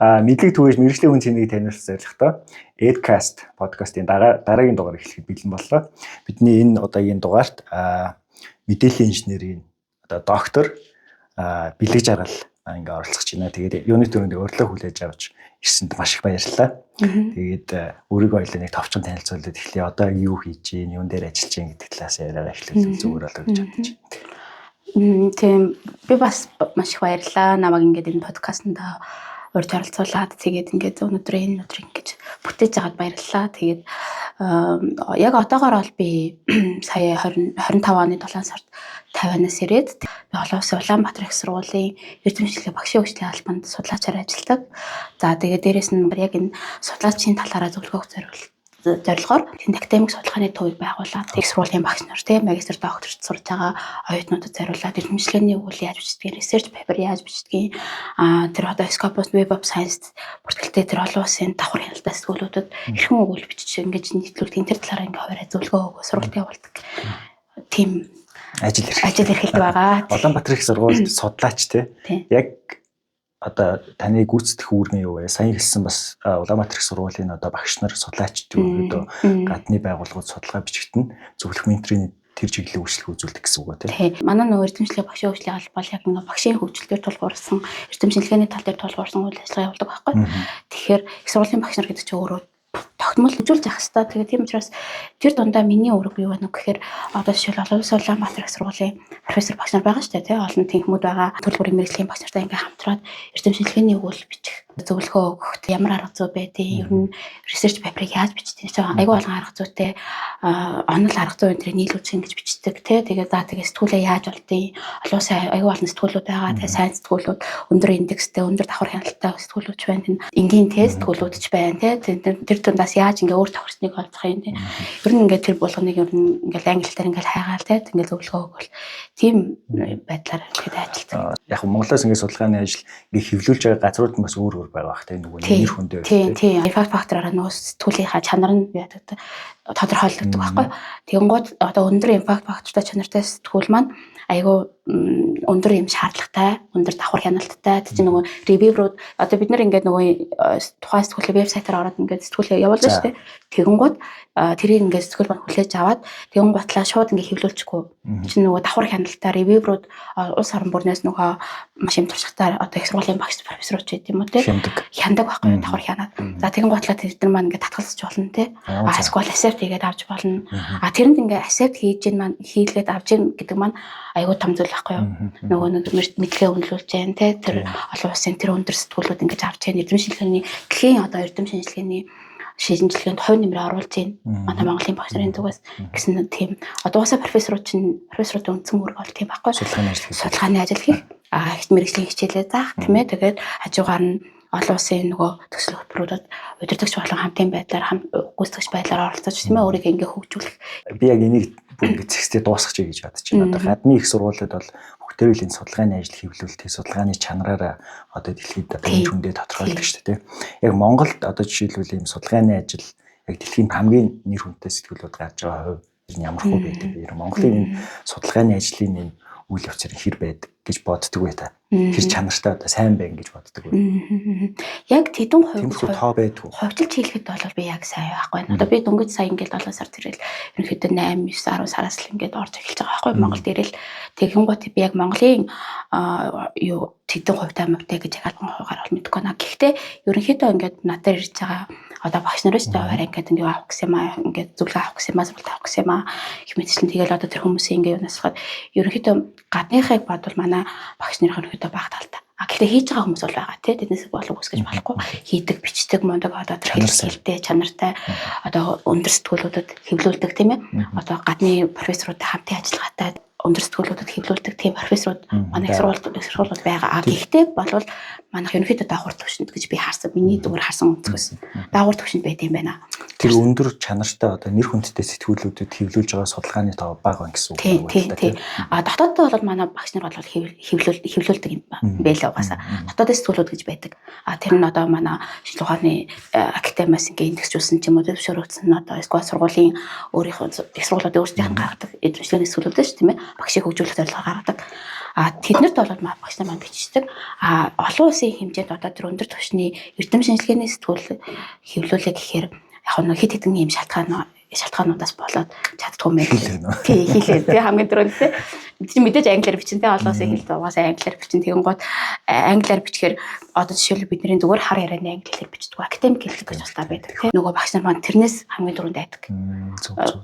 Мэдлэг түгээж мэргэжлийн хүн цэнийг таниулах зорилготой Edcast подкастын дараагийн дугаар эхлэхэд бэлэн боллоо. Бидний энэ удаагийн дугаарт мэдээллийн инженерийн одоо доктор Бэлэг Жаргал ингээ оролцож байна. Тэгээд юуны түрүүнд урилга хүлээж авч ирсэнд маш их баярлалаа. Тэгээд өөрийгөө хоёлаа нэг товчхон танилцуулаад эхлэе. Одоо юу хийж гин, юун дээр ажиллаж гин гэдэг талаас яриагаа эхлүүл зүгээр болоо гэж бодож байна. Тийм, би бас маш их баярлалаа. Намайг ингээд энэ подкастт урьж оролцуулаад, тэгээд ингээд өнөөдөр энэ өдрийг ингэж бүтээж байгаад баярлалаа. Тэгээд яг одоогоор бол би сая 20 25 оны 7 сард Тайванаас ирээд би олон улсын Улаанбаатар их сургуулийн эрдэм шинжилгээ багшийн хөгжлийн албанд судлаачаар ажилладаг. За, тэгээд дээрэс нь яг энэ судлаачийн талаараа зөвлөгөө зорилгоор тэнд академик судалгааны төвийг байгуулад их сургуулийн багш нар, тийм, магистр, докторт сурж байгаа оюутнуудад зориулаад эрдэмтдийн өгүүлэл яаж бичдгийг, research paper яаж бичдгийг, тэр одоо Scopus, Web of Science бүртгэлтэй тэр олон улсын давхар хяналттай сэтгүүлүүдэд хэрхэн өгүүлэл бичиж ингэж нийтлүүлдэг, тэр талаараа ингээ хуваараа зөвлөгөө өгөө сургалт явуулдаг. Тийм ажил эрхэлдэг. Ажил эрхэлдэг байгаа. Улаанбаатар их сургуульд судлаач, тий. Яг одоо таны гүйцэтгэх үүрэг нь юу вэ? Сайн хэлсэн, бас Улаанбаатар их сургуулийн одоо багш нар, судлаачид ерөнхийдөө гадны байгууллагууд судалгаа бичигтэн зөвлөх, менторын тэр чиглэлийн үйлчлэг үзүүлдэг гэсэн үг үү, тий? Манай нөгөө эрдэм шинжилгээ багшийн хөгжлийн алба бол яг ингээ багшийн хөгжил дээр тулгуурласан, эрдэм шинжилгээний тал дээр тулгуурласан үйл ажиллагаа явуулдаг байхгүй. Тэгэхээр их сургуулийн багш нар гэдэг чинь өөрөө тогтмол хөгжүүлж явах хэрэгтэй. Тэгээд тийм учраас тэр дундаа миний үүрэг юу вэ гэхээр одоо жишээл олон улсын Улаанбаатар их сургуулийн профессор багш нар байгаа шүү дээ, тий, олон тэнхмүүд байгаа. Төрөл бүрийн мэргэжлийн багш нартай ингээ хамтраад эрдэм шинжилгээний өгүүлэл бичих, зөвлөгөө өгөх, ямар арга зүй байдیں۔ Ер нь research paper-ыг яаж бичдэг чинь айгүй олон арга зүйтэй, онол арга зүй энэ нийлүүлж ингэж бичдэг, тий. Тэгээ за, тэгээ сэтгүүлээ яаж олдیں۔ Олон улсын айгүй олон сэтгүүлүүд байгаа. Тэгээ сайн сэтгүүлүүд, өндөр индекстэй, өндөр давхар хяналттай сэтгүүлүүд ч байна. Энгийн тий сэтгүүлүүд ч байна, тий. Тэр дундаас яаж ингээ өөр тохирсныг олзох юм, тий. Ер нь ингээ тэр болгоныг ер нь ингээ англи дээр ингээ хайгаал, тий. Ингээ зөвлөгөө өгвөл тийм байдлаар ингээд ажилладаг. Яг Монголоос ингээ судалгааны ажил ингээ хэвлүүлж байгаа газрууд нь бас өөр өөр байгаа бах, тий, нөгөө нэр хүндээ. Тийм. Impact factor-аараа нөгөө сэтгүүлийнхаа чанар нь яадаг, тодорхойлогддог байхгүй. Тэгэнгүүт одоо өндөр impact factor-тай, чанартай сэтгүүл маань айгүй өндөр юм шаардлагатай, өндөр давхар хяналттай. Тэр чинь нөгөө reviewer-ууд, одоо бид нар ингээд нөгөө тухайн сэтгүүлийн вебсайтаар ороод ингээд сэтгүүлээ явуулна шүү дээ. Тэгэнгүүт тэрийг ингээд сэтгүүл маань хүлээж аваад тэгэнгүүтлаа шууд ингээд хэвлүүлчихгүй. Чинь нөгөө давхар хяналттай reviewer-ууд улс орон бүрнээс нөгөө маш юм туршлагатай одоо их сургуулийн багш, профессорууд ч гэдэм үү, те, хяндаг байхгүй юу, давхар хянаад. За, тэгэнгүүтлаа тэр нар маань ингээд татгалзаж болно, те. А эсвэл accept хийгээд авч болно. А тэрэнд ингээд accept хийж гин маань, хийлгээд авч гин гэдэг маань айгүй том зүйл байхгүй юу. Нөгөө нэг мэдлэгээ үнэлүүлж जैन, те, тэр олон улсын тэр өндөр сэтгүүлүүд ингэж авч जैन, эрдэм шинжилгээний дэлхийн одоо эрдэм шинжилгээний шинжилгээнд хувь нэмрээ оруулж байна. Манай Монголын багш нарын зүгээс гэсэн тийм одоо уусаа профессорууд чинь, профессоруудын үндсэн үүрэг бол тийм байхгүй. Судалгааны ажил хийх. Судалгааны ажил хийх. А мэргэжлийн хичээлээ заах, тийм ээ. Тэгээд хажуугаар нь олон улсын нөгөө төсөл хөтөлбөрүүдэд удирдагч болон хамтын байдлаар, гүйцэтгэгч байдлаар оролцож, тийм ээ, өөрийгөө ингээ хөгжүүлэх. Би яг энийг бүр ингээ зэгцтэй дуусгах гэж бодож байна. Одоо гадны их сургуулиуд бол бүгдээрээ л энэ судалгааны ажил хэвлүүлэлт, судалгааны чанараараа одоо дэлхийд одоо энэ хүндээ тодорхойлдог шүү дээ. Яг Монголд одоо жишээлбэл ийм судалгааны ажил яг дэлхийн хамгийн нэр хүндтэй сэтгүүлүүд гарч байгаа хувь нь ямар хөө байдаг вэ? Монголын энэ судалгааны ажлын энэ үйл явц хэр байдаг гэж боддөг вэ та? Хэр чанартай, одоо сайн байна гэж боддөг вэ? Яг тэдэн хувь тоо байдгүй. Хувьчилж хэлэхэд бол би яг сайн байхгүй. Одоо би дөнгөж сая ингээд 7 сар тэрэл ерөнхийдөө 8 9 10 сараас л ингээд орж эхэлж байгаа байхгүй, Монголд ирэл. Тэгэнгүүт би яг Монголын юу тэдэн хувьтай мөвтэй гэж яг албан хуваагаар бол мэдэхгүй байна. Гэхдээ ерөнхийдөө ингээд надад ирж байгаа одоо багш нар шүү дээ, аваар ингээд ингээ авах гэсэн юм аа, ингээд зөвлөгөө авах гэсэн юм аа, сургалт авах гэсэн юм аа гэх мэтчлэн. Тэгэл одоо тэр хүмүүсийн ингээ юунаас хаад ерөнхийдөө гадныхыг бодвол манай багш нарын ерөнхийдөө бага талтай. А гэхдээ хийж байгаа хүмүүс бол байгаа, тий, тэднээс болов үүсгэж болохгүй, хийдэг, бичдэг, мундаг, одоо тэр хэлтэй, чанартай, одоо өндөр сэтгүүлүүдэд хэвлүүлдэг, тийм ээ, одоо гадны профессоруудтай хамтын ажиллагаатай өндөр сэтгүүлүүдэд хэвлүүлдэг тийм профессорууд манай их сургуулиуд байгаа. А гэхдээ болвол манайх ерөнхийдөө дагавар түвшинд гэж би харсан. Миний зүгээр харсан өнцгөөс дагавар түвшинд байт юм байна. Тэр өндөр чанартай, одоо нэр хүндтэй сэтгүүлүүдэд хэвлүүлж байгаа судалгааны тоо бага байна гэсэн үг. Тийм. А дотооддоо бол манай багш нар бол хэвлүүлдэг юм байлаа угаасаа. Дотоодын сэтгүүлүүд гэж байдаг. А тэр нь одоо манай шинжлэх ухааны академиас ингээ индексжүүлсэн ч юм уу, зөвшөөрөгдсөн, одоо эсвэл сургуулийн өөрийнх нь, их сургуулиудын өөрсдийнх нь гаргадаг эдэмшлэгийн сэтгүүлүүд шүү, тийм ээ. Багшийг хөгжүүлэх зорилгоор гаргадаг. А тэднэрт бол багш нар маань бичдэг. А олон улсын хэмжээнд одоо тэр өндөр түвшний эрдэм шинжилгээний сэтгүүл хэвлүүлээ гэхээр яг нэг хэд хэдэн ийм шалтгаануудаас болоод чаддгүй мэй. Тий, хэлээ. Тий, хамгийн түрүүнд тий. Чи мэдээж англиар бичин тий, олон улсын хэл угаасаа англиар бичин. Тэгэнгүүт англиар бичгээр одоо жишээлбэл бидний зүгээр хар ярианы англиар бичдэг. Академик хэллэг гэж бас байдаг тий. Нөгөө багш нар маань тэрнээс хамгийн түрүүнд айдаг.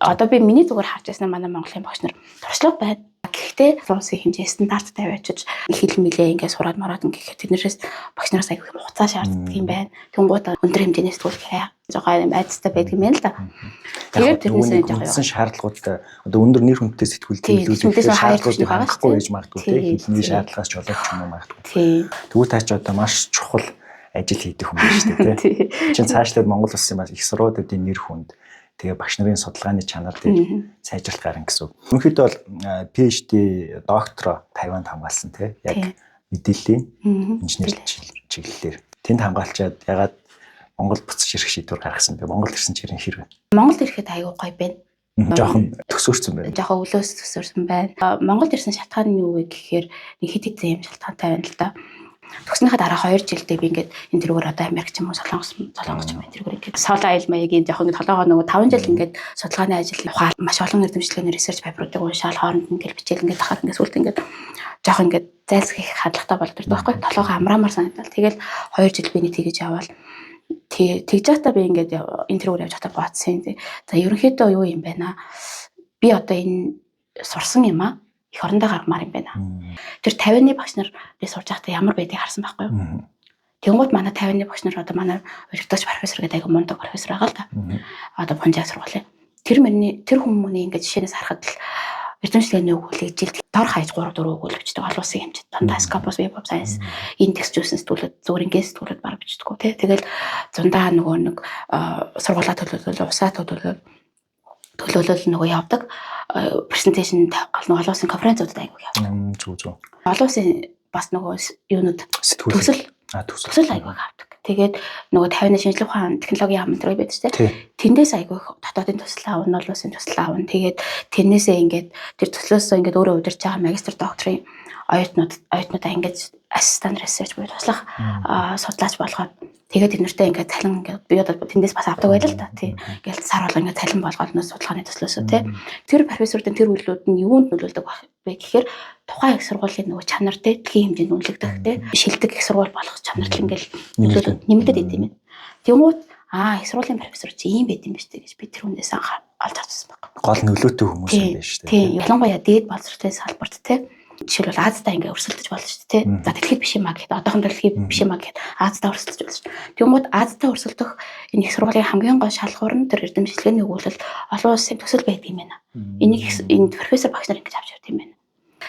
Одоо би миний зүгээр харж байсан манай Монголын багш нар туршлага байна. Гэхдээ олон улсын хэмжээ стандарттай байчиж хэл мэлээ ингээд сураад мараад ингээд тэднэрээс багш нараас аягүй хугацаа шаарддаг юм байна. Тэнгуут өндөр хэмжээний сэтгүүлэх жоохон юм айцтай байдаг юм байна л да. Тэгээд тэрнээс жоохон шаардлагуудтай одоо өндөр нэр хүндтэй сэтгүүл тэмдэглүүлэх шаардлагуудыг хангахгүй байж магадгүй тийм хэлний шаардлагаас ч болоод ч юм уу магадгүй. Тэгвэл та ч одоо маш чухал ажил хийдэг хүн байна шүү дээ тийм. Чин цаашлаад Монгол улсын бас их сургуулиудын нэр хүнд тэгээ багш нарын судалгааны чанар дээр сайжралт гарна гэсэн үг. Ерөнхийдөө бол PhD доктороо Тайванд хамгаалсан тий. Яг мэдээллийн инженер чиглэлээр. Тэнд хамгаалчаад ягаад Монгол буцаж ирэх шийдвэр гаргасан бэ? Монгол ирсэн чинь хэр вэ? Монгол ирэхэд аюу гоё байна. Жохон төсөөрсөн байна. Жохон өлөөс төсөөрсөн байна. Монголд ирсэн шалтгаан нь юу вэ гэхээр нэг хэд хэдэн юм шалтгаантай байна л да. Төгснөхөө дараа 2 жилдээ би ингээд энэ тэрүүгээр одоо Америк ч юм уу Солонгос ч юм уу энэ тэрүүгээр ингээд соло аял маягийн жоохон ингээд толгоогоо нөгөө 5 жил ингээд судалгааны ажил ухаал маш олон эрдэмшлэгийн research paper-уудыг уншаал хооронд ингээд бичээл ингээд тахаар ингээд сүлд ингээд жоохон ингээд зайлсхийх хандлагатай болдог байхгүй толгоогоо амраамаар санагдал. Тэгэл 2 жил би нэг тэгэж яваал. Тэгж байхдаа би ингээд энэ тэрүүгээр явж байхдаа бодсон. За ерөнхийдөө юу юм бэ наа? Би одоо энэ сурсан юм аа их орондоо гаргамаар юм байна. Тэр 50-ны багш нар би сурж байхдаа ямар байдгийг харсан байхгүй юу? Тэнгууд манай 50-ны багш нар одоо манай удирдагч профессор гэдэг айгу мундаг профессор байгаа л да. Одоо Пунжаб сургуулийн. Тэр мөрний тэр хүмүүний ингээд жишээнээс харахад л эрдэмшлэгийн өгүүлэг жилд дор хаяж 3 4 өгүүлэг бичдэг олон улсын хэмжээнд. Дандаа Scopus, Web of Science индекс жүүлсэн сэтгүүлүүд зүгээр ингээд сэтгүүлүүд баг бичдэггүй тий. Тэгэл зундаа нөгөө нэг сургуулаа төлөөлөл, усаа төлөөлөл нөгөө явдаг презентацийн гол нөгөө олон улсын конференцуудад айгүй явдаг. Зүг. Олон улсын бас нөгөө юунууд төсөл айгүй авдаг. Тэгээд нөгөө 50-ны шинжлэх ухаан технологийн яам энэ байдаг шүү дээ. Тэндээс айгүй дотоодын төсөл авна, олон улсын төсөл авна. Тэгээд тэрнээсээ ингээд тэр төслөөсөө ингээд өөрөө удирч байгаа магистр докторийн оюутнуудаа ингээд assistant research буюу туслах судлаач болгоод тэгээд тэд нартай ингээд цалин ингээд би одоо тэндээс бас авдаг байл л та тий. Ингээл сар болго ингээд цалин болгоод нөө судалгааны төслөөсөө тий. Тэр профессордын тэр үйлдэлүүд нь юунд нөлөөлдөг вэ гэхээр тухайн их сургуулийн нөгөө чанар тий дэлхийн хэмжээнд үнэлэгдэх тий шилдэг их сургууль болох чанар л ингээл нэмэгдээд идэм юм. Тэнгуут их сургуулийн профессор чи ийм байт юм биш үү гэж би тэр хүнээс олж авчихсан баг. Гол нөлөөтэй хүмүүс юм байна шүү дээ. Тий. Ялангуяа дээд боловсролын салбарт тий. Жишээлбэл Азтай ингээ өрсөлдөж болно шүү дээ. За дэлхийд биш юм а гэхэд одоохондоо дэлхийд биш юм а гэхэд Азтай өрсөлдөж болно шүү. Тэнгүүд Азтай өрсөлдөх энэ их сургуулийн хамгийн гол шалгуур нь тэр эрдэм шинжилгээний өгүүлэл олон улсын төсөл байдаг юм байна. Энийг энэ профессор багш нар ингэж авч явд юм байна.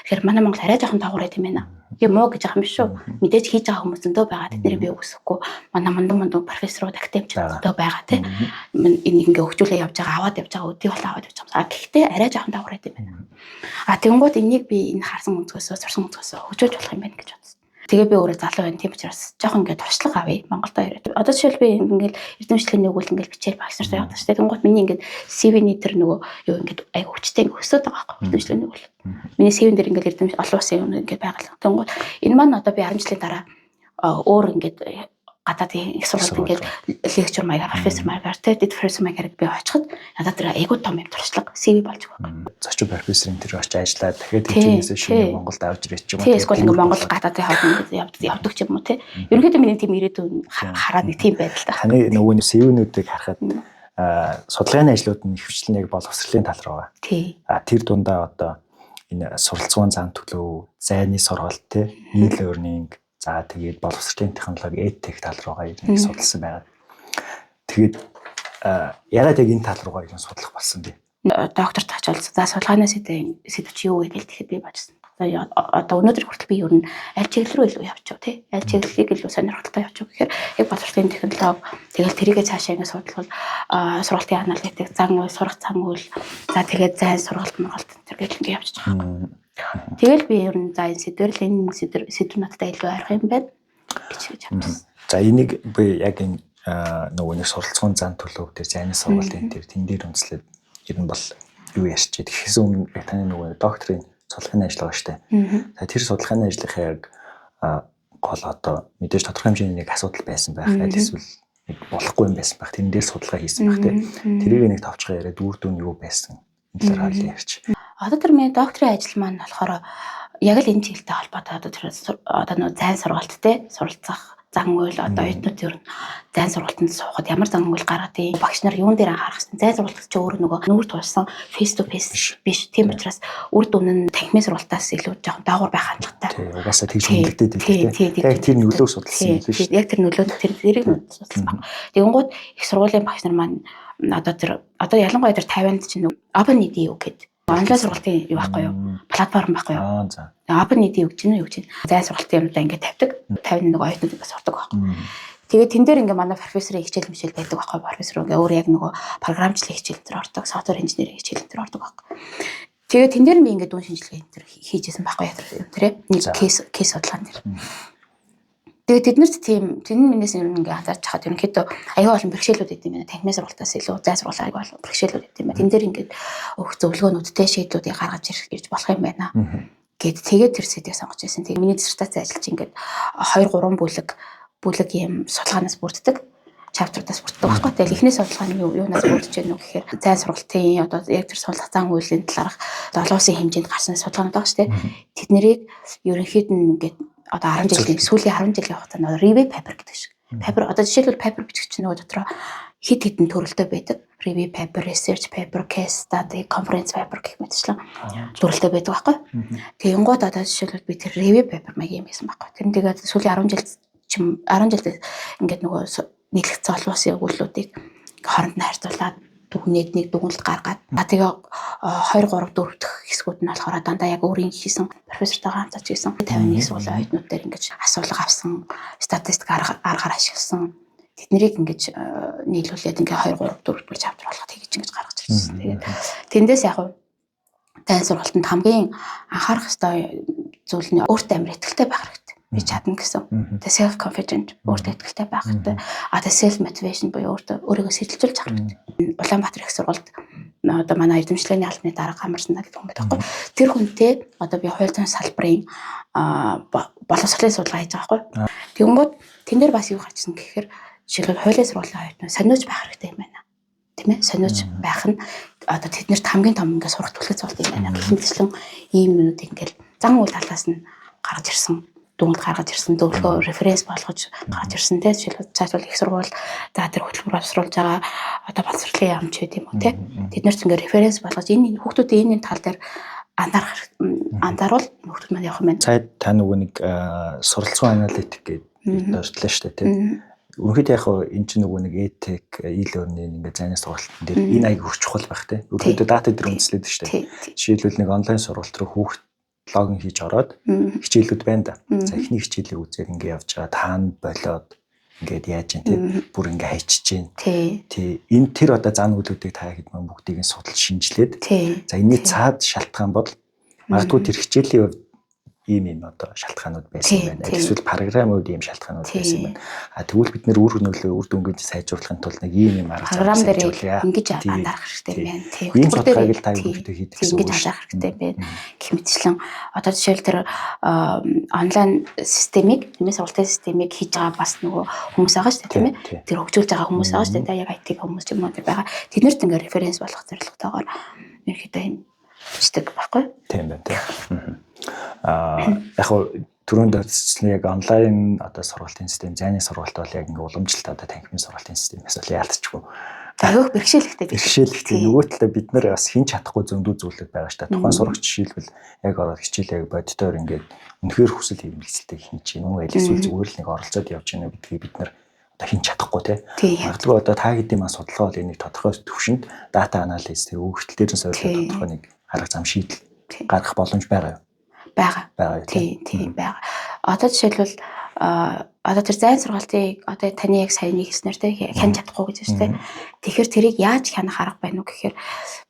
Тэгэхээр манай Монгол арай жоохон доогуур байт юм байна. Би муу гэж байгаа юм биш үү? Мэдээж хийж байгаа хүмүүс зөндөө байгаа. Тэднийг би үгүйсэхгүй. Манай мундаг профессорууд, академичуд зөндөө байгаа тий. Энийг ингээ хөгжүүлээ явж байгаа, аваад явж байгаа, өдийг болоо аваад явж байгаа. Гэхдээ арай жоохон доогуур байт юм байна. Тэнгууд энийг би энэ харсан өнцгөөсөө, сурсан өнцгөөсөө хөгжүүлж болох юм байна гэж бодсон. Тэгээ би өөрөө залуу байна тийм учраас жоохон ингээд туршлага авъя Монголдо ирээд. Одоо жишээл би ингээд эрдэмшлэгийн өгүүлэл ингээд бичээл багш нартай явдаг шүү дээ. Тэнгуут миний ингээд CV-ний тэр нөгөө юу ингээд айгу хүчтэй ингээд өсөд байгаа байхгүй эрдэмшлэгийн өгүүлэл. Миний CV-н дээр ингээд эрдэм олон улсын юм ингээд байгаа л. Тэнгуут энэ маань одоо би 10 жилийн дараа өөр ингээд гадаадын их сургуульд ингээд lecturer маягаар, профессор маягаар, тэд профессор маягаар би очиход надад тэр айгуу том юм туршлага CV болж байгаа байхгүй. Зочин профессорын тэр очиж ажиллаад дахиад тэндээс шинэ Монголд авч ирэх юм уу? Тий, эсвэл ингээд Монгол гадаадын хооронд ингээд явдаг ч юм уу тий. Ерөнхийдөө миний тийм ирээдүйн хараад нэг тийм байдалтай. Таны нөгөө CV-нүүдийг харахад судалгааны ажлууд нь ихэвчлэн яг боловсролын тал руу байгаа. Тий. Тэр дундаа одоо энэ суралцгын зан төлөв, зайны сургалт тий, e-learning за тэгээд боловсролын технологи, edtech тал руугаа ер нь судалсан байгаа. Тэгээд ягаад яг энэ тал руугаа ер нь судлах болсон бэ? Докторт очвол за судалгааны сэдв чи юу вэ гэж тэгэхэд би бодсон. За одоо өнөөдөр хүртэл би ер нь аль чиглэл рүү илүү явчих тий. Аль чиглэлийг илүү сонирхолтой явчих гэхээр яг боловсролын технологи тэгэл тэрийгэ цаашаа ингэ судлал сургалтын аналитик, зан үйл, сурах зан үйл, за тэгээд зайн сургалт, мургалт энэ гэл ингэ явчих байгаа. Тэгэл би ер нь за энэ сэдвэр л энэ сэдв надтай илүү ойрхон юм байна гэж авчихсан. За энийг би яг энэ нөгөө нэг суралцгын зан төлөв дээр зайны сургалтын дээр тэн дээр үндэслээд ер нь бол юу ярьчих. Тэгэхээс өмнө таны нөгөө докторийн Судалгааны ажил байгаа шүү дээ. За, тэр судалгааны ажлынхаа яг гол одоо мэдээж тодорхой хэмжээний нэг асуудал байсан байх. Аль эсвэл нэг болохгүй юм байсан байх. Тэрэн дээр судалгаа хийсэн байх, тийм. Тэрийг нэг товчхон яриад, үр дүн юу байсан, энэ талаар хойлоо ярьч. Одоо тэр миний докторийн ажил маань болохоор яг л энэ чиглэлтэй холбоотой, одоо тэр одоо нөө зайн сургалт, те, суралцах зан үйл, одоо оюутнууд ер нь зайн сургалтанд суухад ямар зан үйл гаргадаг, багш нар юун дээр анхаарах хэрэгтэй. Зайн сургалт чи өөр нөгөө нүүр тулсан face to face биш. Тийм учраас үр дүн нь танхимын сургалтаас илүү жоохон доогуур байх хандлагатай. Тий, угаасаа тэгж хүндлэгдээд байдаг, тий. Яг тэр нөлөөг судалсан юм биш. Яг тэр нөлөө, тэр тэрийг судалсан баг. Тэгэнгүүт их сургуулийн багш нар маань одоо тэр одоо ялангуяа тэр Тайванд чинь Open EDU гэдэг онлайн сургалтын юу байхгүй юу? Платформ байхгүй юу? Аа, за. Open EDU гэж нь юу гэж зайн сургалтын юмудаа ингээд тавьдаг. 51 оюутнууд ингээд сурдаг байхгүй. Тэгээд тэн дээр ингээ манай профессорын хичээл мичээл байдаг байхгүй. Профессор ингээ өөр яг нөгөө програмчлалын хичээл дээр ордог, software engineering хичээл дээр ордог байхгүй. Тэгээд тэн дээр би ингээ дүн шинжилгээ энэ төр хийжсэн байхгүй юм, тэр нэг case судалгаан дээр. Тэгээд тэднэрт тийм тэн минээс юм ингээ анзаарч хахад ерөнхийдөө аюул олон бэрхшээлүүд идэм байна. Танхимын сургалтаас илүү зай сургал аюул олон бэрхшээлүүд идэм байна. Тэн дээр ингээд өгөх зөвлөгөөнүүдтэй шийдлүүдийг гаргаж ирж болох юм байна гэд тэгээд тэр сэдвийг сонгож байсан. Тэгээд миний диссертацийн ажил чинь ингээд 2 3 бүлэг юм судалгаанаас бүрддэг, chapter уудаас бүрддэг байхгүй. Тэгэл эхний судалгаа нь юунаас бүрдэж гэнэ үү гэхээр зайн сургалтын одоо яг тэр суулгах зан үйлийн талаарх олон улсын хэмжээнд гарсан судалгаанууд байгаа шүү дээ. Тэднэрийг ерөнхийд нь ингээд одоо 10 жилийн, сүүлийн 10 жилийн хугацаанд review paper гэдэг шиг. Paper, одоо жишээлбэл, paper бичих чинь нөгөө дотроо хэд хэдэн төрөлтэй байдаг. Review paper, research paper, case study, conference paper гэх мэтчлэн төрөлтэй байдаг байхгүй. Тэгэнгүүт одоо жишээлбэл би тэр review paper маяг юм хийсэн байхгүй. Тэр нь тэгээд сүүлийн 10 жил чим 10 жилд ингээд нөгөө нийлэгдсэн олон улсын өгүүллүүдийг хооронд нь харьцуулаад дүгнээд нэг дүгнэлт гаргаад, тэгээ 2 3 4 дэх хэсгүүд нь болохоор дандаа яг өөрийн хийсэн, профессортойгоо хамтарч хийсэн 51 сургуулийн оюутнууд дээр ингэж асуулга авсан, статистик аргаар ашигласан тэднэрийг ингэж нийлүүлээд ингээ 2 3 4 дэх chapter болгоод тэгэж ингэж гаргаж ирсэн. Тэгээд тэндээс яг зайн сургалтанд хамгийн анхаарах ёстой зүйл нь өөртөө амар итгэлтэй байх хэрэгтэй. Би чадна гэсэн. Тэгээ self confident, өөртөө итгэлтэй байх хэрэгтэй. А тэгээ self motivation буюу өөртөө өөрийгөө сэтэлжүүлж авах хэрэгтэй. Улаанбаатар их сургуульд одоо манай эрдэмчлэний албаны дарга Амарсна гэдэг хүн байдаг байхгүй. Тэр хүнтэй одоо би хууль зүйн салбарын боловсролын судалгаа хийж байгаа байхгүй. Тэгэнгүүт тэн дээр бас юу гарчсан гэхээр жишээлбэл хуулийн сургуулийн оюутнууд сониуч байх хэрэгтэй юм байна. Тийм ээ? Сониуч байх нь одоо тэднэрт хамгийн том ингээд сурах түлхэц болд юм байна. Гэх мэтчлэн ийм юмнууд ингээд зан үйл талаас нь гаргаж ирсэн, дүгнэлт гаргаж ирсэн, зөвлөгөө, reference болгож гаргаж ирсэн, те. Жишээлбэл, цаашвал их сургууль, за, тэр хөтөлбөр боловсруулж байгаа одоо боловсролын яам ч байд юм уу, те, тэд нарт ингээд reference болгож энэ хүүхдүүдийн энэ тал дээр анзаарах, анзааруул хүүхдүүд маань явах юм байна. Сая та нөгөө нэг суралцсан аналитик гэдэг дурдлаа шүү дээ, тийм. Ерөнхийдөө яг хөө эн чинь нөгөө нэг edtech, e-learning ингээд зайны сургалтын дээр энэ аяг их чухал байх, тийм. Ерөнхийдөө дата дээр үндэслээд шүү дээ. Жишээлбэл, нэг онлайн сургалт руу хүүхд login хийж ороод хичээлүүд байна да. За, эхний хичээлийг үзээд ингээ явж байгаа, таана болоод ингээд яаж юм, тий, бүр ингээ хайчиж гин. Тий. Энэ тэр одоо зан үйлүүдийг та хэд маань бүгдийг нь судалж шинжилээд, за, энэний цаад шалтгаан бол магадгүй тэр хичээлийн хувьд ийм ийм одоо шалтгаанууд байсан байна. Эсвэл програмын хувьд ийм шалтгаанууд байсан байна. А тэгвэл бид нэр үр нөлөө, үр дүнгээ сайжруулахын тулд нэг ийм ийм арга зам програм дээр ингэж анзаарах хэрэгтэй юм байна. Тийм. Ийм судалгааг л та ерөнхийдөө хийдэг гэсэн үг. Ингэж анзаарах хэрэгтэй юм байна. Гэх мэтчлэн одоо жишээл тэр онлайн системийг, тийм ээ, сургалтын системийг хийж байгаа бас нөгөө хүмүүс байгаа шүү дээ, тийм ээ. Тэр хөгжүүлж байгаа хүмүүс байгаа шүү дээ. Яг IT хүмүүс ч юм уу тэр байгаа. Тэднэрт ингээ reference болох зорилготойгоор ерөнхийдөө юм бичдэг байхгүй. Тийм байна, тийм. Аа, яг хуу түрүүнд дурдсан яг онлайн одоо сургалтын систем, зайны сургалт бол яг ингээ уламжлалт одоо танхимын сургалтын системээс бол яалтчгүй. Агиох бэрхшээлэгтэй. Бэрхшээлэгтэй. Нөгөө талаа бид нар бас хэн чадахгүй зөндөө зүйлүүд байгаа шүү дээ. Тухайн сурагч жишээлбэл яг ороод хичээлээ яг боддоор ингээд үнэхээр хүсэл эрмэлзэлтэй хийж гин үү, аль эсвэл зүгээр л нэг оролцоод явж гинэ гэдгийг бид нар одоо хэн чадахгүй, те. Магадгүй одоо та хэдийн маань судалгаа бол энийг тодорхой төвшөнд дата анализ, тэр өгөгдөл дээр нь суурилаад тодорхой нэг арга зам, шийдэл гаргах боломж байгаа юу? Байгаа. Байгаа юу? Тийм, байгаа. Одоо жишээлбэл одоо тэр зайн сургалтыг одоо таны яг саяны хэлснээр, те, хянаж чадахгүй гэж байна шүү дээ. Тэгэхээр тэрийг яаж хянах арга байна уу гэхээр,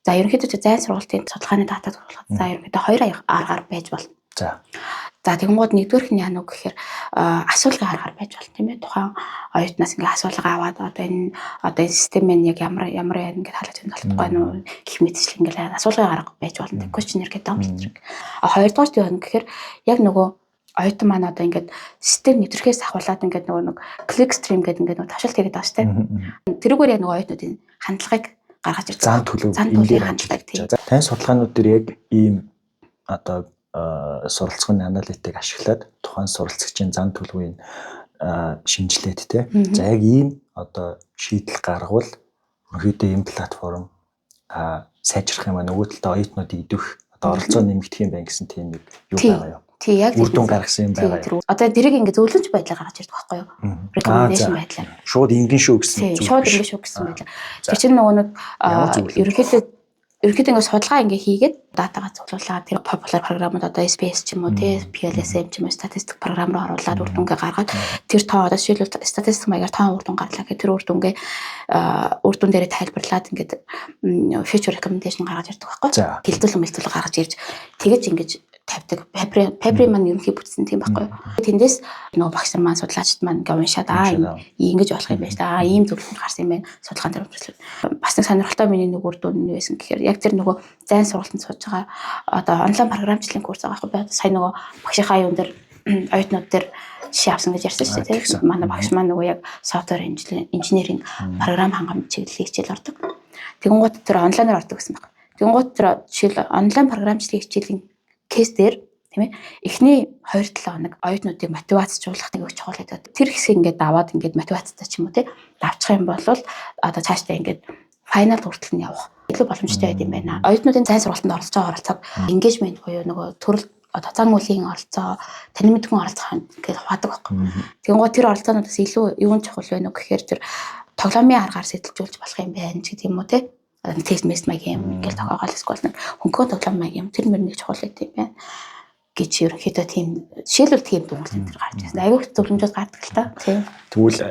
за, ерөнхийдөө тэр зайн сургалтын судалгааны датаг тулгад, за, ерөнхийдөө хоёр аргаар байж болно. За. За тэгэнгүүт нэгдүгээрх нь яана уу гэхээр асуулгын аргаар байж болно, тийм ээ. Тухайн оюутнаас ингээ асуулга аваад одоо энэ систем нь яг ямар ямар яа ингээд халаж тань болохгүй нүү гэх мэтчлэн ингээ асуулгын арга байж болно. Questionnaire гэдэг юм л. А хоёрдугаар юу юм гэхээр яг нөгөө оюутан маань одоо ингээд систем нэвтрэхээс ахуулаад ингээд нөгөө нэг click stream гэдэг ингээд нөгөө тавшилт хийгээд байгаа шүү дээ. Тэрүүгээр яг нөгөө оюутнуудын хандлагыг гаргаж ирдэг. Зан төлөв, зан төлөвийн хандлагыг, тийм. Тань судалгаанууд дээр яг ийм одоо суралцгын аналитик ашиглаад тухайн суралцагчийн зан төлөвийн шинжилээд те. За, яг ийм одоо шийдэл гаргавал ерөнхийдөө ийм платформ сайжрах юм а, нөгөө талдаа оюутнуудыг идэвх одоо оролцоо нэмэгдэх юм байна гэсэн тийм нэг юу байгаа юу? Тий, яг үр дүн гаргасан юм байгаа юу? Одоо тэрийг ингээ зөвлөмж байдлаар гаргаж ирдэг байхгүй юу? Recommendation байдлаар. Шууд ингэн шүү гэсэн зүйл. Шууд ингэн шүү гэсэн байдлаар. Тэр чинь нөгөө нэг ерөнхийдөө ингээ судалгаа ингээ хийгээд датагаа цуглуулад тэр popular програмууд, одоо SPSS ч юм уу те, PLS-SEM ч юм уу, статистик програм руу оруулаад үр дүнгээ гаргаад, тэр тоо, одоо жишээлбэл, статистик маягаар тоон үр дүн гарлаа гэх тэр үр дүнгээ үр дүн дээрээ тайлбарлаад ингээд feature recommendation гаргаж ирдэг байхгүй. Хилцүүлэн мэлцүүлэн гаргаж ирж тэгэж ингэж тавьдаг. Paper маань ерөнхий бүтсэн тийм байхгүй юу. Тэндээс нөгөө багш нар маань, судлаачид маань ингээ уншаад, аа, ингэж болох юм байна шүү дээ. Аа, ийм зөвлөмж гарсан юм байна. Судалгаан дээр өндөрлөө. Бас нэг сонирхолтой миний нэг үр дүн нь байсан гэхээр яг тэр нөгөө зайн сургалтанд сууж байгаа одоо онлайн програмчлалын курс байгаа байхгүй би. Сая нөгөө багшийнхаа юун дээр, оюутнууд дээр жишээ авсан гэж ярьсан шүү дээ. Тийм. Манай багш маань нөгөө яг software engineering, програм хангамж чиглэлийн хичээл ордог. Тэгэнгүүт тэр онлайнаар ордог гэсэн баг. Тэгэнгүүт тэр жишээл онлайн програмчлалын хичээлийн case дээр, тийм ээ, эхний 2-7 хоног оюутнуудыг мотивацжуулах нэг их чухал гэдэг. Тэр хэсгийг ингээд даваад, ингээд мотивацтай ч юм уу те давчих юм бол одоо цаашдаа ингээд final хүртэл нь явах илүү боломжтой байд юм байна. Оюутнуудын зайн сургалтанд оролцож байгаа оролцоог engagement буюу нөгөө төрөл одоо зан үлийн оролцоо, танин мэдхүйн оролцоо ингээд хуваадаг байхгүй. Тэгэнгүүт тэр оролцоонуудаас илүү юун чухал вэ нү гэхээр тэр тоглоомын аргаар сэтэлжүүлж болох юм байна ч гэдэг юм уу те, тест мест маягийн юм ингээл тохиогоол, эсвэл нэг хөнгөн тоглоом маягийн юм, тэр мөр нэг чухал байт юм байна гэж ерөнхийдөө тийм жишээлбэл тийм дүнглэл энэ төр гарч ирсэн. Аягүй их зөвлөмжүүд гардаг л та. Тийм. Тэгвэл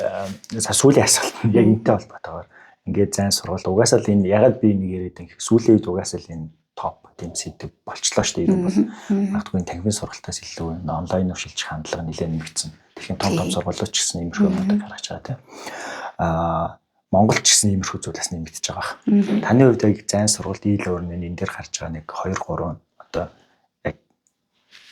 сүүлийн асуулт нь яг энэтэй холбоотойгоор ингээд зайн сургалт угаасаа л энэ ягаад би нэг яриад юм, сүүлийн үед угаасаа л энэ топ тийм сэдэв болчлоо шүү дээ. Энэ бол магадгүй танхимын сургалтаас илүү онлайн руу шилжих хандлага нэлээд нэмэгдсэн. Тэгэхээр том том сургуулиуд ч гэсэн иймэрхүү юмнуудыг гаргаж байгаа тийм. Монгол ч гэсэн иймэрхүү зүйл бас нэмэгдэж байгаа бах. Таны хувьд яг зайн сургалт, e-learning энэ дээр гарч байгаа нэг 2 3 одоо яг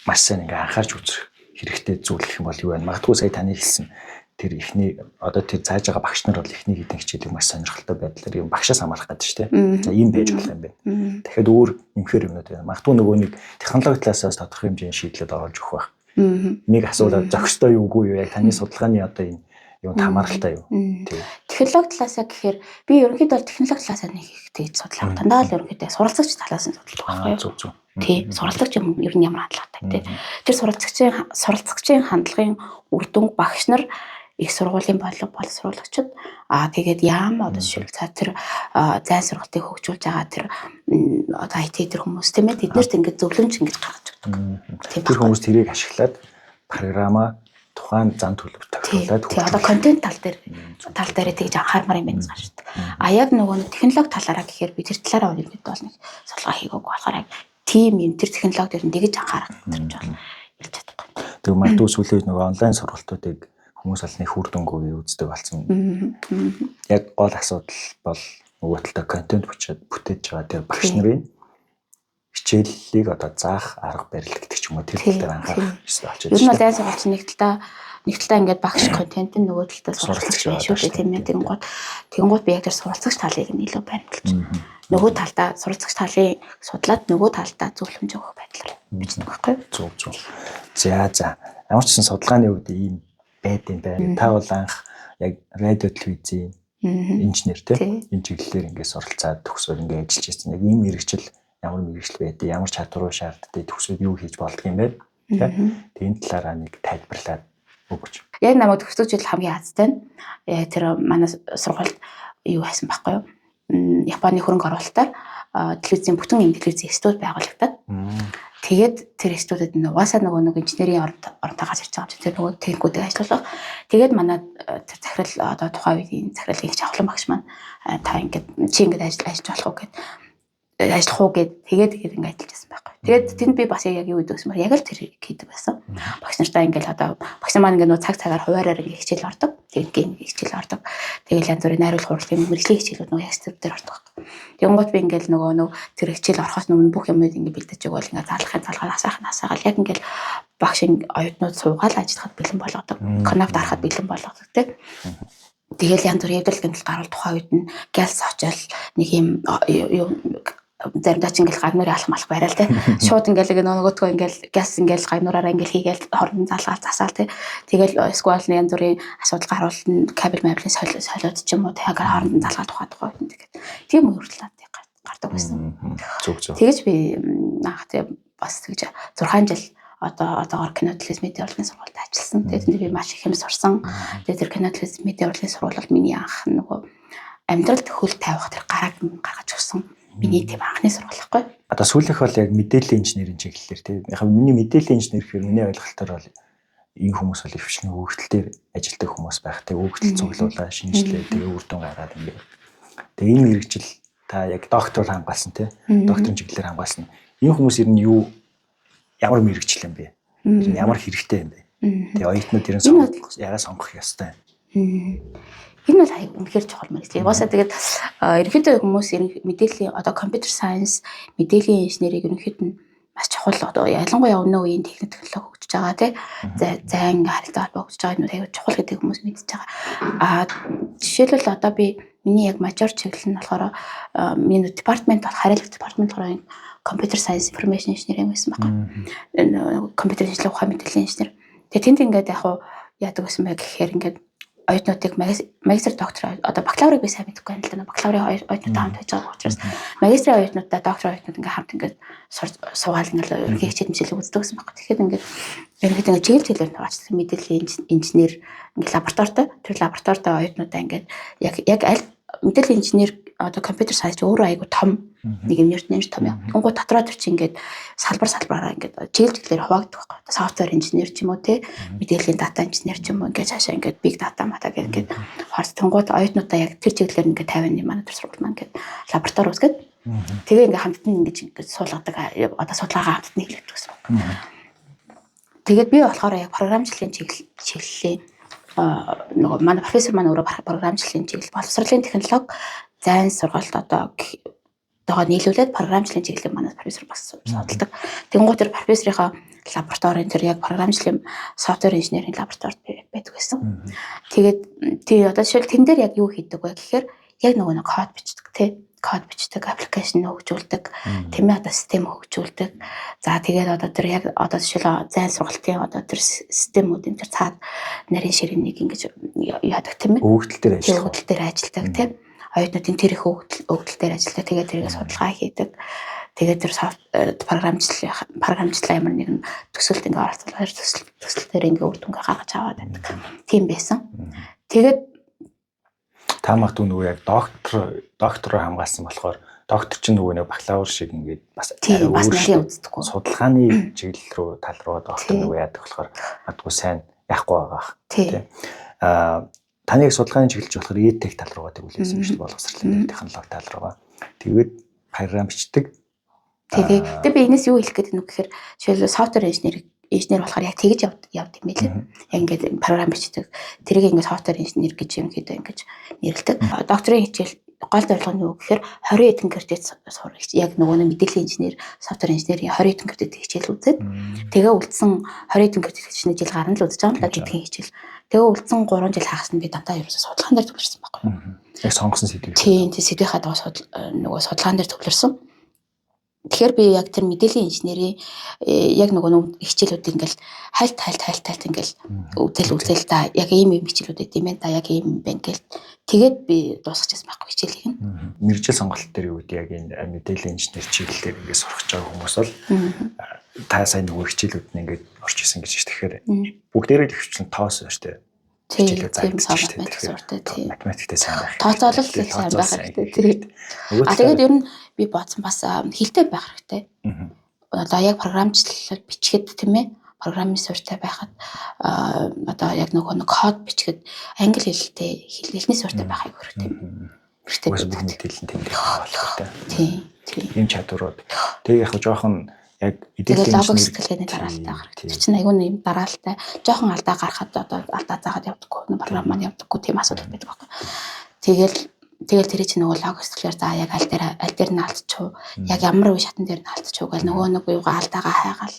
маш сайн ингээ анхаарч үзэх хэрэгтэй зүйл гэх юм бол юу вэ? Магадгүй сая таны хэлсэн тэр ихний одоо тэр зааж байгаа багш нар бол эхний хэдэн хичээлийг маш сонирхолтой байдлаар юм багшаас хамаарах гэдэг шүү дээ. За, ийм байж болох юм байна. Дахиад өөр нэмэхээр юмнууд байна. Магадгүй нөгөө нэг технологи талаас тодорхой хэмжээний шийдлүүд оруулж өгөх байх. Нэг асуулаад зохистой юу, үгүй юу, яг таны судалгааны одоо энэ юунд хамааралтай юу? Тийм. Технологи талаасаа гэхээр би ерөнхийдөө бол технологи талаасаа нэг их тэгж судлаа. Дандаа л ерөнхийдөө суралцагч талаас нь судалдаг байхгүй юу? Зөв зөв. Тий, суралцагч юм ер нь ямар хандлагатай тий. Тэр суралцагчийн хандлагын үр дүн багш нар, их сургуулийн бодлого боловсруулагчид, тэгээд яам, одоо жишээл за тэр зайн сургалтыг хөгжүүлж байгаа тэр одоо IT тэр хүмүүс, тийм ээ, тэднэрт ингээд зөвлөмж ингэж гаргаж өгдөг. Тэр хүмүүс тэрийг ашиглаад програмаа тухайн зан төлөв тохируулаад. Тий, одоо контент тал дээр тэгж анхаармаар юм байна гэж гарч ирдэг. А яг нөгөө нэг технологи талаараа гэхээр би тэр талаараа ерөнхийдөө бол нэг судалгаа хийгээгүй болохоор яг тийм юм тэр технологи дээр нь тэгж анхаарах гэж бол хэлж чадахгүй. Тэгээ магадгүй сүүлийн үед нөгөө онлайн сургалтуудыг хүмүүс бол нэг үр дүнгүй үздэг болсон. Яг гол асуудал бол нөгөө талдаа контент бүтээж байгаа тэр багш нарын хичээллийг одоо заах арга барил гэдэг ч юм уу, тэр тал дээр анхаарах ёстой болчиход. Ер нь бол зайн сургалт нэг талдаа ингээд багш контент нь, нөгөө талдаа суралцагч байна шүү дээ, тийм ээ. Тэгэнгүүт би яг тэр суралцагч талыг нь илүү баримталж, нөгөө талдаа суралцагч талын судлаад, нөгөө талдаа зөвлөмж өгөх байдлаар бичдэг байхгүй юу? Зөв зөв. За за. Ямар ч гэсэн судалгааны хувьд ийм байд юм байна. Та бол анх яг радио телевизийн инженер тийм энэ чиглэлээр ингээд суралцаад төгсөөр ингээд ажиллаж байсан. Яг ийм мэргэжил ямар мэргэжил байдгийг, ямар чадваруу шаарддаг, төгсөөд юу хийж болдго юм бэ? Тийм. Энэ талаараа нэг тайлбарлаад өгөөч. Яг намайг төгсдөг жил хамгийн азтай нь яг тэр манай сургуульд юу хайсан байхгүй юу? Японы хөрөнгө оруулалтаар телевизийн бүтэн юм телевизийн студи байгуулагдаад, тэгээд тэр студид нь угаасаа нөгөө нэг инженерийн оронтой гарч ирж байгаа юм чи тэр нөгөө техникүүдийг ажиллах. Тэгээд манай тэр захирал, одоо тухайн үеийн захирлын их чавхлан багш маань та ингээд чи ингээд ажиллаж болох уу гэд Ажиллах уу гэд тэгээд тэгээд ингээд ажиллаж байсан байхгүй. Тэгээд тэнд би бас яг юу гэдэг вэ? Яг л тэр хийдэг байсан. Багш нартай ингээд одоо багш нар маань ингээд нөө цаг цагаар хуваараар ингээд хичээл ордог. Тэгээд ингээд хичээл ордог. Тэгэл янз бүрийн найруулах урлагийн мэргэжлийн хичээлүүд нөгөө яг тэр дээр ордог. Тэгэнгუთ би ингээд нөгөө тэр хичээл орохоос өмнө бүх юмыг ингээд бэлдэж өгөөл ингээд залгахын залгаад асаах нь асаагаал яг ингээд багш оюутнууд суугаал ажиллахад бэлэн болгодог. Кнопт дарахад бэлэн болгодог тий. Тэгэл янз бүрийн эвдрэл гэмтэл гарвал тухайн үед нь гялс очил нэг юм юу заримдаа ч ингээл гагнуурын алах малах барайл те. Шууд ингээл нөгөөдгөө ингээл гяс ингээл гагнуураараа ингээл хийгээл хорон залгаал засаал те. Тэгэл эсвэл янз бүрийн асуудал гарвал нь кабель маблийн солиод ч юм уу те хооронд нь залгаал тухай тухай үед нь тэгээд тийм үе хүртэл надад гардаг байсан. Зүг зүг. Тэгэж би анх те бас тэгж 6 жил одоогоор кино телевиз медиа урлагийн сургуульд ажилласан. Тэгээд тэнд би маш их юм сурсан. Тэгээд тэр кино телевиз медиа урлагийн сургууль бол миний анх нөгөө амьдралд хөл тавих тэр гарааг гаргаж өгсөн. Миний тийм анхны сургууль байхгүй. Одоо сүүлийнх бол яг мэдээллийн инженерийн чиглэлээр тийм. Яг миний мэдээллийн инженер гэхээр миний ойлголтоор бол энэ хүмүүс бол ихэвчлэн өгөгдөл дээр ажилладаг хүмүүс байх тийм. Өгөгдөл цуглуулаа, шинжилээ, тэгээ үр дүн гаргаад ингээд. Тэгээ энэ мэргэжил та яг доктор хамгаалсан тийм. Докторийн чиглэлээр хамгаалсан. Энэ хүмүүс ер нь юу ямар мэргэжил юм бэ? Ер нь ямар хэрэгтэй юм бэ? Тэгээ оюутнууд ер нь сонгох ягаа сонгох ёстой юм. Энэ бол аяг үнэхээр чухал мэргэжил. Угаасаа тэгээд ерөнхийдөө хүмүүс мэдээллийн одоо компьютер сайенс, мэдээллийн инженерийг ерөнхийд нь маш чухал одоо ялангуяа өнөө үеийн техник технологи хөгжиж байгаа тий. Зайн харилцаа холбоо хөгжиж байгаа энэ аяг чухал гэдэг хүмүүс мэдж байгаа. А жишээлбэл одоо би миний яг major чиглэл нь болохоор миний департамент бол хариуцлага департамент болохоор computer science information engineering байсан байхгүй. Компьютер шинжилгээ ухаан мэдээллийн инженер. Тэгээ тэнд ингээд яг уу яадаг байсан бэ гэхээр ингээд оюутнуудыг магистр доктор одоо бакалаврыг би сайн мэдэхгүй байна л да. Бакалаврын оюутнуудтай хамт байж байгаа учраас магистрийн оюутнуудтай доктор оюутнууд ингээд хамт ингээд суугаал ингээд ерөнхий хичээл мичээлийг үздэг гэсэн байхгүй. Тэгэхээр ингээд ерөнхийдөө ингээд чиглэл чиглэлээр хуваачдаг мэдээллийн инженер ингээд лабораторитой тэр лабораторитой оюутнуудаа ингээд яг аль мэдээллийн инженер одоо computer science өөрөө айгу том нэг юм нэр том юм. Тэгэнгүүт дотроо тэр чинь ингээд салбар салбараараа ингээд чиглэл чиглэлээр хуваагдах байхгүй. Software engineer ч юм уу те мэдээллийн data engineer ч юм уу ингээд цаашаа ингээд big data мата гэх ингээд хорс тэнгууд оюутнуудаа яг тэр чиглэлээр ингээд 51 манай төр сургууль маань ингээд лаборатори үүсгээд тэгээ ингээд хамтд нь ингэж ингээд суулгадаг одоо судалгаагаа хамтд нь хийлгэдэг гэсэн үг. Тэгээд би болохоор яг програмчлалын чиглэлийн нөгөө манай профессор маань өөрөө програмчлалын чиглэл боловсролын технологи зайн сургалт одоо тоогоо нийлүүлээд програмчлалын чиглэлийг манай профессор бас судалдаг. Тэгэнгүүт тэр профессорынхаа лабораторийн тэр яг програмчлалын software engineering лабораторид байдаг байсан. Тэгээд тий одоо жишээл тэн дээр яг юу хийдэг вэ гэхээр яг нөгөө нэг код бичдэг тий код бичдэг, application хөгжүүлдэг, тийм ээ одоо систем хөгжүүлдэг. За тэгээд одоо тэр яг одоо жишээл зайн сургалтын одоо тэр системүүдийн тэр цаад нарийн ширээнийг ингэж яадаг тийм ээ. Өгөгдөл дээр ажиллах. Өгөгдөл дээр ажилладаг тийм. Оюутнуудын тэр их өгөгдөл дээр ажилладаг. Тэгээд тэрийг судалгаа хийдэг. Тэгээд тэр софт програмчлал ямар нэгэн төсөлд ингээ оролцуулаад төсөл дээр ингээ үр дүнгээ гаргаж аваад байдаг. Тийм байсан. Тэгээд та магадгүй нөгөө яг доктороо хамгаалсан болохоор доктор чинь нөгөө нэг бакалавр шиг ингээд бас арай өөр үздэггүй. Судалгааны чиглэл рүү тал руу доктор нөгөө яадаг болохоор магадгүй сайн яахгүй байгаа бах. Тийм. Таны судалгааны чиглэл болохоор EdTech тал руугаа тэгүүлсэн юм шүү дээ. Боловсролын технологи тал руугаа. Тэгээд програм бичдэг. Тэгээ. Тэгээ би энэс юу хэлэх гээд байна вэ гэхээр жишээлбэл software инженер болохоор яг тэгж явд юм билээ. Яг ингээд програм бичдэг. Тэрийг ингээд software инженер гэж ерөнхийдөө ингэж нэрлэдэг. Докторийн хичээл гол зорилго нь юу гэхээр 20 хэдэн кредит сурах. Яг нөгөө нэг мэдээллийн инженер, software инженерийн 20 хэдэн кредит хичээл үзээд тэгээ үлдсэн 20 хэдэн кредит хичээл жил гарна л үзэж байгаа юм л да гэдгийн хичээл. Тэгээ үлдсэн 3 жил хагас нь би дандаа ерөөсөө судалгаан дээр төвлөрсөн байхгүй юу. Яг сонгосон сэдв. Тийм, тийм сэдвийнхаа дагуу нөгөө судалгаан дээр төвлөрсөн. Тэгэхээр би яг тэр мэдээллийн инженерийн яг нөгөө хичээлүүд ингээл хальт хальт хальт хальт ингээл үзэл үзэл та яг ийм ийм хичээлүүд байд юм байна та яг ийм юм байна гэл тэгээд би дуусгачихсан байхгүй хичээлийг нь. Мэргэжил сонголт дээр юу гэдэг яг энэ мэдээллийн инженер чиглэлээр ингээд сурах гэж байгаа хүмүүс бол та сайн нөгөө хичээлүүд нь ингээд орж исэн гэж байна. Тэгэхээр бүгдээрээ л хвчлэн тоос байна шүү дээ. Хичээлээ заагдчих шүү дээ. Математиктэй сайн байх. Тооцоолол сайн байх хэрэгтэй. А тэгээд ер нь би бодсон бас хэлтэй байх хэрэгтэй. Одоо яг програмчлал бичихэд тийм ээ програмын суурьтай байхад одоо яг нөгөө нэг код бичихэд англи хэлтэй хэлний суурьтай байх аягүй хэрэгтэй. Гэртээ бүх мэдээлэл нь тэнд болох хэрэгтэй. Тийм. Тийм. Ийм чадварууд. Тэгээ яг жоохон яг мэдээллийн логик сэтгэлгээний дараалтай гарах. Тэр чинь айгүй юм дараалтай. Жоохон алдаа гарахад одоо алдаа заагаад явдаггүй, програм маань явдаггүй тийм асуудал байдаг байхгүй. Тэгэл тэр чинь нөгөө логик сэтгэлээр за яг аль дээр нь алдчихв, яг ямар үе шатан дээр нь алдчихв гэл нөгөө нэг юугаа алдаагаа хайгаал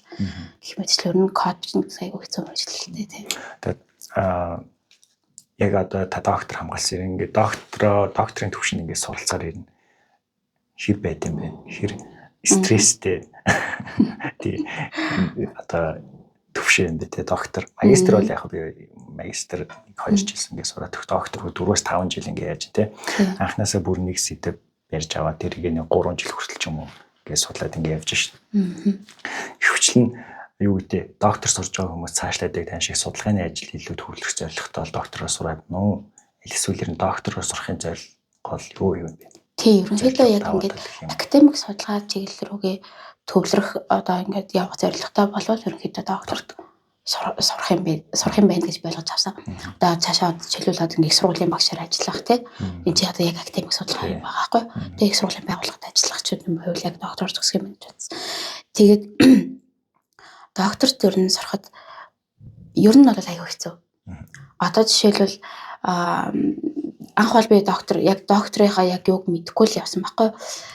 гэх мэтчлэн ер нь код бичнэ гэсэн айгүй хэцүү мэргэжил тийм. Тэгээд яг одоо та доктор хамгаалсан ингээд докторын түвшинд ингээд суралцаар ирнэ. Хэр байд юм бэ? Хэр стресстэй. Тий. Одоо төвшин юм бэ те доктор. Магистр бол яг би магистр 2 жил ингээд сураад доктор 4-5 жил ингээд яаж те. Анхнаасаа бүр нэг сэдэв барьж аваад тэрийг нэг 3 жил хүртэл ч юм уу ингээд судлаад ингээд явж шин. Ихэвчлэн юу гэдэг доктор сурж байгаа хүмүүс цаашлаад яг тань шиг судалгааны ажил илүү төвлөрөх зорилготой бол доктороо сураад нөө эсвэл ер нь доктороо сурахын зорилго гол юу юм бэ? Тийм, ерөнхийдөө яг ингээд академик судалгаа чиглэл рүүгээ төвлөрөх одоо ингээд явах зорилготой болвол ерөнхийдөө докторт сурах юм бэ байна гэж ойлгож авсан. Одоо цаашаа чиглүүлээд ингээд их сургуулийн багшаар ажиллах тий. Энэ чи одоо яг академик судалгаа юм байгаа байхгүй. Тэгээ их сургуулийн байгууллагад ажиллах ч юм уу яг доктор төгсөх юм гэж бодсон. Тэгээд докторт ер нь сурахад ер нь бол аюу хэцүү. Одоо жишээлбэл анх бол би доктор яг докторийнхаа яг юуг мэдэхгүй л явсан байхгүй.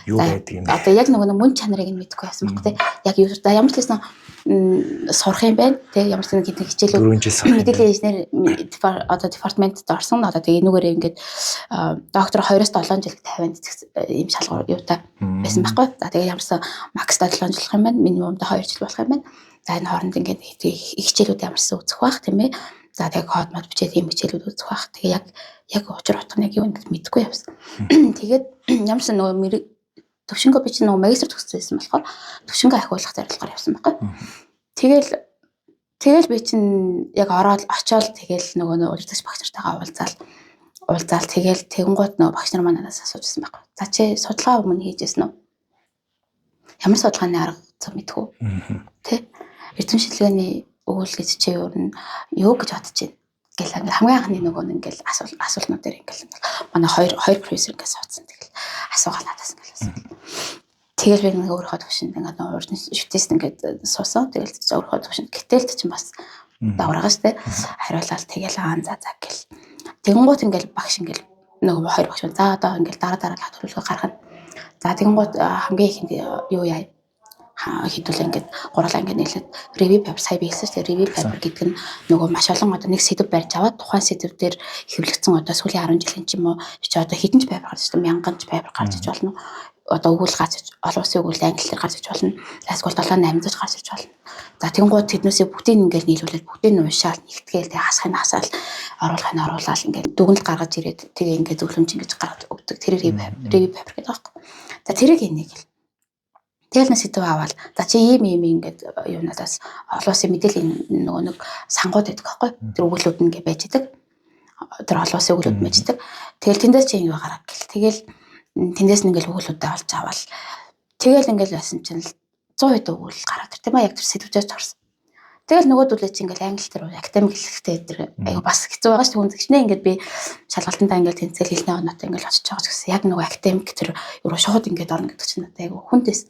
Юу байдаг юм бэ? Одоо яг нөгөө мөн чанарыг нь мэдэхгүй явсан байхгүй тий. Яг юу за ямар ч гэсэн сурах юм байна тий. Ямар ч нэг хичээлүүд мэдээллийн инженер одоо департаментд орсон. Одоо тэгээ энүүгээрээ ингээд доктор 2-7 жил 50-нд ийм шалгуур юутай байсан байхгүй. За тэгээ ямарсан макс 7 жил болох юм байна. Минимумда 2 жил болох юм байна. За энэ хооронд ингээд хичээлүүд ямарсан үзэх байх тийм ээ. За тэгээ код мод бичээд ийм хичээлүүд үзэх байх. Тэгээ яг учир утга нь яг юу гэж мэдэхгүй явсан. Тэгээд ямарсан нөгөө төвшөнгөө би чинь нөгөө магистр төгссөн байсан болохоор төвшөнгөө ахиулах зорилгоор явсан байхгүй. Тэгэл би чинь яг ороод очиод тэгэл нөгөө удирдагч багш нартайгаа уулзаал тэгэл тэгэнгუут нөгөө багш нар маань надаас асууж байсан байхгүй. За чи судалгаа өмнө хийжсэн үү? Ямар судалгааны арга зам мэдхүү? Тэ? Эрдэм шинжилгээний өгөөл гэж чи юу нь юу гэж бодож байна? Гэл ингээл хамгийн анхны нөгөө нэг ингээл асуултнууд дээр ингээл манай хоёр профессор ингээл суудсан. Тэгэл асуугаал надаас ингээл асуул. Тэгэл би нэг өөрийнхөө төвшөнд ингээд нөгөө урд нь шүтээс ингээд суусан. Тэгэл өөрийнхөө төвшөнд гэтэл чинь бас даврага штэ. Хариулаад тэгэл аа за за гэл. Тэгэнгუут ингээл багш ингээл нөгөө хоёр багш за одоо ингээл дараа дараагийн төлөвлөгөө гаргана. За тэгэнгუут хамгийн ихэнд юу яа хэдүүлээ ингээд гурлаа ингээд нийлээд review paper сая би хэлсэн шүү дээ. Review paper гэдэг нь нөгөө маш олон одоо нэг сэдэв барьж аваад тухайн сэдэв дээр хэвлэгдсэн одоо сүүлийн 10 жилийн ч юм уу чи одоо хэдэн ч paper гарч ирсэн, мянган ч paper гарч иж болно. Одоо өгүүл гарч иж олон улсын өгүүл англиар гарч иж болно. Эсвэл 7 8 зууч гарч иж болно. За тэгэнгუут тэднээсээ бүгдийг ингээд нийлүүлээд бүгдийг нь уншаал нэгтгээл тэг хасахыг хасаал оруулахыг оруулаад ингээд дүгнэлт гаргаж ирээд тэгээ ингээд зөвлөмж ингэж гаргаж өгдөг. Тэр review paper гэдэг байхгүй. За тэрийг инег гэл. Тэгэл нэг сэдв аваад за чи ийм ийм ингээд юунаас олон улсын мэдээллийн нөгөө нэг сангууд байдаг байхгүй. Тэр өгүүлбүүд нь ингээд байж идэг. Тэр олон улсын өгүүлбүүд байж идэг. Тэгэл тэндээс чи ингэ гараа гэл. Тэгэл тэндээс нь ингээд өгүүлбүүдээ олж аваад тэгэл ингээд байсан чинь 100% өгүүлэл гараад ир тийм ээ яг тэр сэдвжээс орсон. Тэгэл нөгөөдүүлээ чи ингээл англи дээр академик хэлэхтэй тэр айгу бас хэцүү байгаа шүү дээ. Тэгчнээ ингээд би шалгалтандаа ингээд тэнцэл хэлний оноотой ингээд очиж байгаа ч гэсэн яг нөгөө академик тэр юу шууд ингээд орно гэдэг чинь надад айгу хүндээс.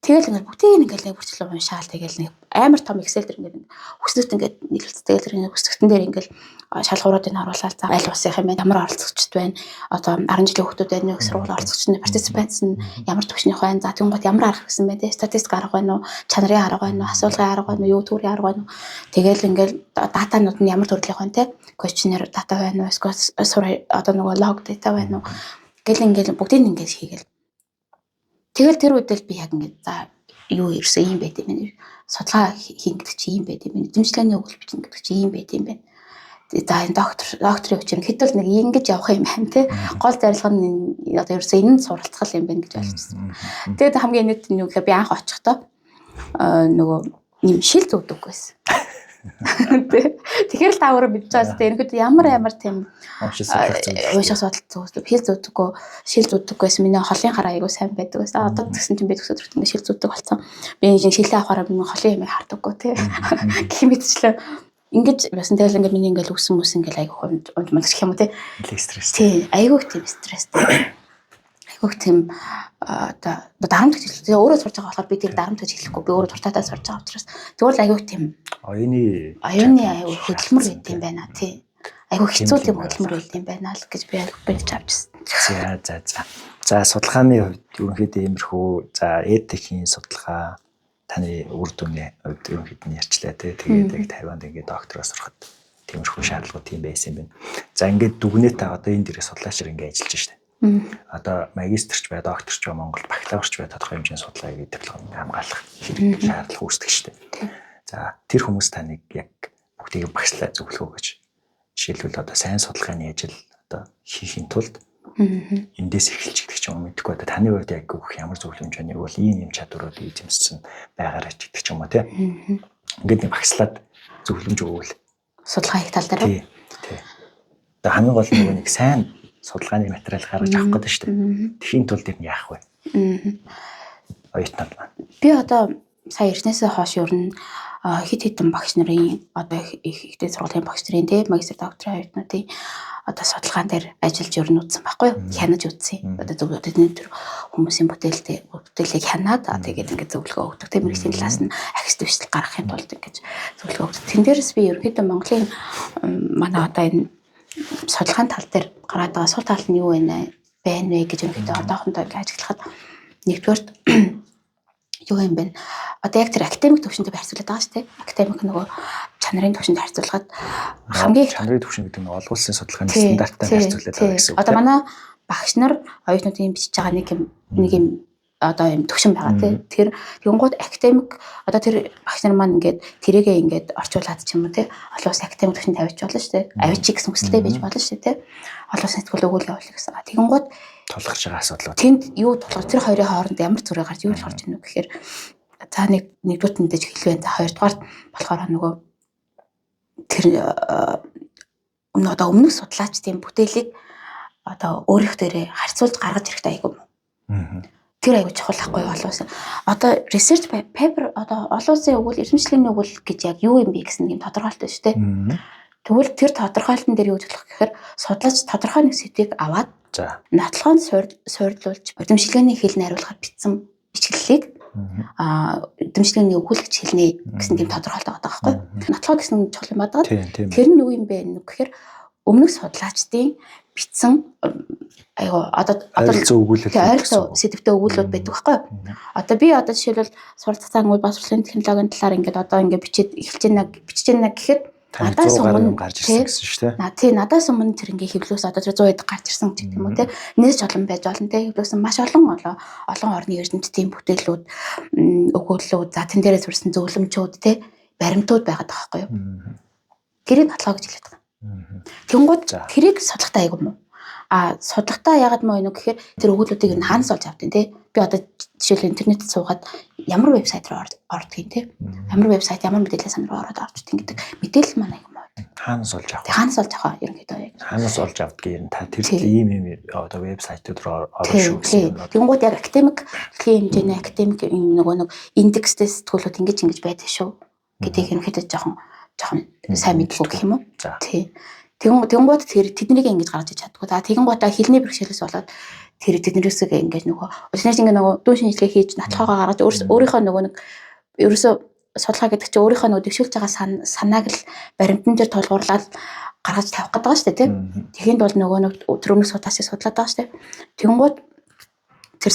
Тэгэл ингээд бүгдийг ингээд нэг бүрчлэн уншаал тэгэл нэг амар том Excel дээр ингээд хүснэгт ингээд нийлүүлсэн. Тэгэл тэр ингээд хүснэгтэн дээр ингээд шалгууруудыг оруулаад за аль улсынх юм бэ, ямар оролцогчд байна, одоо 10 жилийн хүүхдүүд байна, их сургууль оролцогч нь participants нь ямар түвшнийх байна, за тэгэнгүүт ямар арга гэсэн бэ, статистик арга байна уу, чанарын арга байна уу, асуулгын арга байна уу, юу төрлийн арга байна уу. Тэгэл ингээд датанууд нь ямар төрлийнх байна те, questionnaire дата байна уу, эсвэл одоо нөгөө log data байна уу гэл ингээд бүгдийг ингээд хийгээл. Тэгэл тэр үедэл би яг ингээд за юу ерөөсөө ийм байт юм байна. Судалгаа хийн гэдэг чи ийм байт юм байна. Дэмжлэгийн өгөл бичнэ гэдэг чи ийм байт юм байна. За энэ докторийн хүч хэд бол нэг ингэж явах юм байна те. Гол зорилго нь одоо ерөөсөө энэ нь суралцах юм байна гэж ойлгосон. Тэгээд хамгийн нийт нь юу гэхээр би анх очихдоо нөгөө юм шил зүүдэг байсан. Тэгэхээр л та өөрөө мэдж байгаа зү. Ерөнхийдөө ямар амар тийм унших судал зүүдэг, хэл зүүдэггүй, шил зүүдэггүй байсан. Миний холын хараа айгуу сайн байдаг байсан. Одоо тэгсэн чинь би төгсөөд ирэхдээ шил зүүдэг болсон. Би шилээ авахаараа миний холын юм хардаггүй тий. Гэх мэтчлээ. Ингэж ясан, тэгэл ингээд миний ингээл үсэн мүс ингээл айгүй унж мунж гэх юм уу те. Нэлээ стресс. Тий, айгүй их тийм стресстэй. Айгүй их тийм одоо дарамт гэж хэлсэн. Тэгээ өөрөө сурж байгаа болохоор би тэр дарамт гэж хэлэхгүй. Би өөрөө дуртайдаа сурж байгаа учраас тэгвэл айгүй их тийм Оюуны оюуны айгүй хөдөлмөр байт юм байна тий. Айгүй хэцүү тийм хөдөлмөр байт юм байна л гэж би айгүй бэлж авчихсан. За. За, судалгааны хувьд ерөнхийдөө иймэрхүү, за, этикийн судалгаа, таны үр дүний хувьд ерөнхийдөө нь ярьчлаа тий. Тэгээд яг Тайванд ингээд доктороо сурахад тиймэрхүү шаардлагууд тийм байсан юм байна. За, ингээд дүгнээ та одоо энэ дээрээ судлаачаар ингээд ажиллаж штэ. Одоо магистрч бай, докторч бай, Монгол бакалаврч бай, тодорхой хэмжээний судалгаа хийгээд диплом хамгаалах хэрэг шаардлага үүсдэг штэ. За, тэр хүмүүс таныг яг бүгдийг багслаа зөвлөгөө гэж, жишээлбэл, одоо сайн судалгааны ажил одоо хийхийн тулд эндээс эхэлж гэдэг ч юм уу, мэдэхгүй, одоо таны хувьд яг өгөх ямар зөвлөмж байна? Бол ийм юм чадварууд эзэмссэн байгаарай ч гэдэг ч юм уу тий. Ингээд нэг багслаад зөвлөмж өгвөл. Судалгаа хийх тал дээр. Тий. Одоо хамгийн гол нь нөгөө нэг сайн судалгааны материал гаргаж авах гэдэг шүү дээ. Тэхийн тулд ер нь яах вэ? Оюутнууд маань. Би одоо сая ирснээсээ хойш ер нь хэд хэдэн багш нарын, одоо их ихтэй сургуулийн багш нарын тий, магистр докторийн оюутнуудын одоо судалгаан дээр ажиллаж ер нь үзсэн байхгүй юу? Хянаж үзсэн. Одоо зөв тэдний тэр хүмүүсийн бүтээлийг хянаад тэгээд ингээд зөвлөгөө өгдөг. Тэр мэргэжлийн талаас нь ахис дэвшил гаргахын тулд ингэж зөвлөгөө өгдөг. Тэн дээрээс би ерөнхийдөө Монголын манай одоо энэ судалгааны тал дээр гараад байгаа сул тал нь юу вэ байна вэ гэж ерөнхийдөө одоохондоо ингээд ажиглахад, нэгдүгээрт юу юм бэ? Одоо яг тэр академик төвшөндөө харьцуулаад байгаа шүү дээ. Академик нөгөө чанарын төвшөнд харьцуулахад хамгийн их чанарын төвшин гэдэг нь олон улсын судалгааны стандарттай харьцуулаад байгаа гэсэн үг. Одоо манай багш нар оюутнуудын бичиж байгаа нэг юм одоо юм төвшин байгаа тий. Тэр тэгэнгүүт академик одоо тэр багш нар маань ингээд тэрийгээ ингээд орчуулад ч юм уу тий. Олон улсын академик төвшөнд авчиж болно шүү дээ. Авчиг гэсэн хүсэлтэй байж болно шүү дээ тий. Олон улсын сэтгүүл өгөөл явуулах гэсэн. Тэгэнгүүт тулгарч байгаа асуудлууд. Тэнд юу тулгар, тэр хоёрын хооронд ямар зүрээ гарч, юу гарч ийнө гэхээр, за, нэгдүгürt мэдээж хэл байна. За, хоёрдугаарт болохоор нөгөө тэр өмнө одоо өмнөх судлаачдын бүтээлийг одоо өөрийнх дээрээ харьцуулж гаргаж ирэхтэй айгүй юм. Тэр айгүй чухал ахгүй юу, олон улсын. Одоо research paper, одоо олон улсын өгвөл, эрхэмжлийн өгвөл гэж яг юу юм бэ гэсэн юм тодорхойлолт байна шүү дээ. Тэгвэл тэр тодорхойлолтон дээр юу гэж болох гэхээр судлаач тодорхой нэг сэдвийг аваад нотлохоонд суйрлуулж удирдлагын хэл найруулахаар бичсэн бичгэллийг удирдлагын өгүүлэгч хэлнэ гэсэн тийм тодорхойлолт байгаа байхгүй. Нотлохоо гэсэн чухал юм байна. Тэр нь юу юм бэ гэхээр өмнөх судлаачдын бичсэн айгу одоо ойролцоо өгүүлэл, ойролцоо сэдвтэй өгүүлэлүүд байдаг байхгүй. Одоо би одоо жишээлбэл суралцах ангууд боловсролын технологийн талаар ингээд одоо ингээд бичээд эхэлж байна, бичиж байна гэхэд надаас өмнө гарч ирсэн гэсэн шүү дээ. Тий, надаас өмнө тэр ингээ хэвлүүлсэн, одоо тэр 100 хэд гарч ирсэн ч гэдэг юм уу те. Нээс ч олон байж олон те. Хэвлүүлсэн маш олон олон олон орны эрдэмтдийн бүтээлүүд, өгүүллүүд, за, тэн дээрээ сурсан зөвлөмжүүд те, баримтууд байгаад байгаа байхгүй юу. Тэрийг нотлоо гэж хэлээд байгаа. Тэнгууд тэрийг судлахтаа айгу муу. А судлахтаа яагаад муу юм гэхээр тэр өгүүллүүдийг нь хаанаас олж авдیں те. Би одоо жишээл интернетэд суугаад ямар вебсайт руу ордгийг те. Ямар вебсайт, ямар мэдээлэл сан руу ороод авч гэдэг мэдээлэл маань айгу муу. Хаанаас олж авах? Хаанаас олж авах ерөнхийдөө яг. Хаанаас олж авдгийг ер нь та тэр ийм ийм одоо вебсайтууд руу орно шүү гэсэн юм. Тэнгууд яг академик дэлхийн хэмжээний академик нөгөө нэг индекстэй сэтгүүлүүд ингэж ингэж байдаг шүү гэдгийг ерөнхийдөө жоохон жоохон сайн мэдгүй гэх юм уу? Тий. Тэгэнгүүт тэр тэднийг ингэж гаргаж иж чаддаггүй. За, тэгэнгүүтээ хэлний бэрхшээлээс болоод тэр тэднэрээсээ ингэж нөгөө тэднээс ингэ нөгөө дүүн шинжилгээ хийж нотлохоогоо гаргаж өөрийнхөө нөгөө нэг ерөөсөө судалгаа гэдэг чинь өөрийнхөө нөгөө дэвшүүлж байгаа санааг л баримтан дээр тулгуурлаад гаргаж тавих гэдэг байгаа шүү дээ, тийм. Тэгэхэд бол нөгөө нэг тэр өмнөх судлаачийг судлаад байгаа шүү дээ. Тэгэнгүүт тэр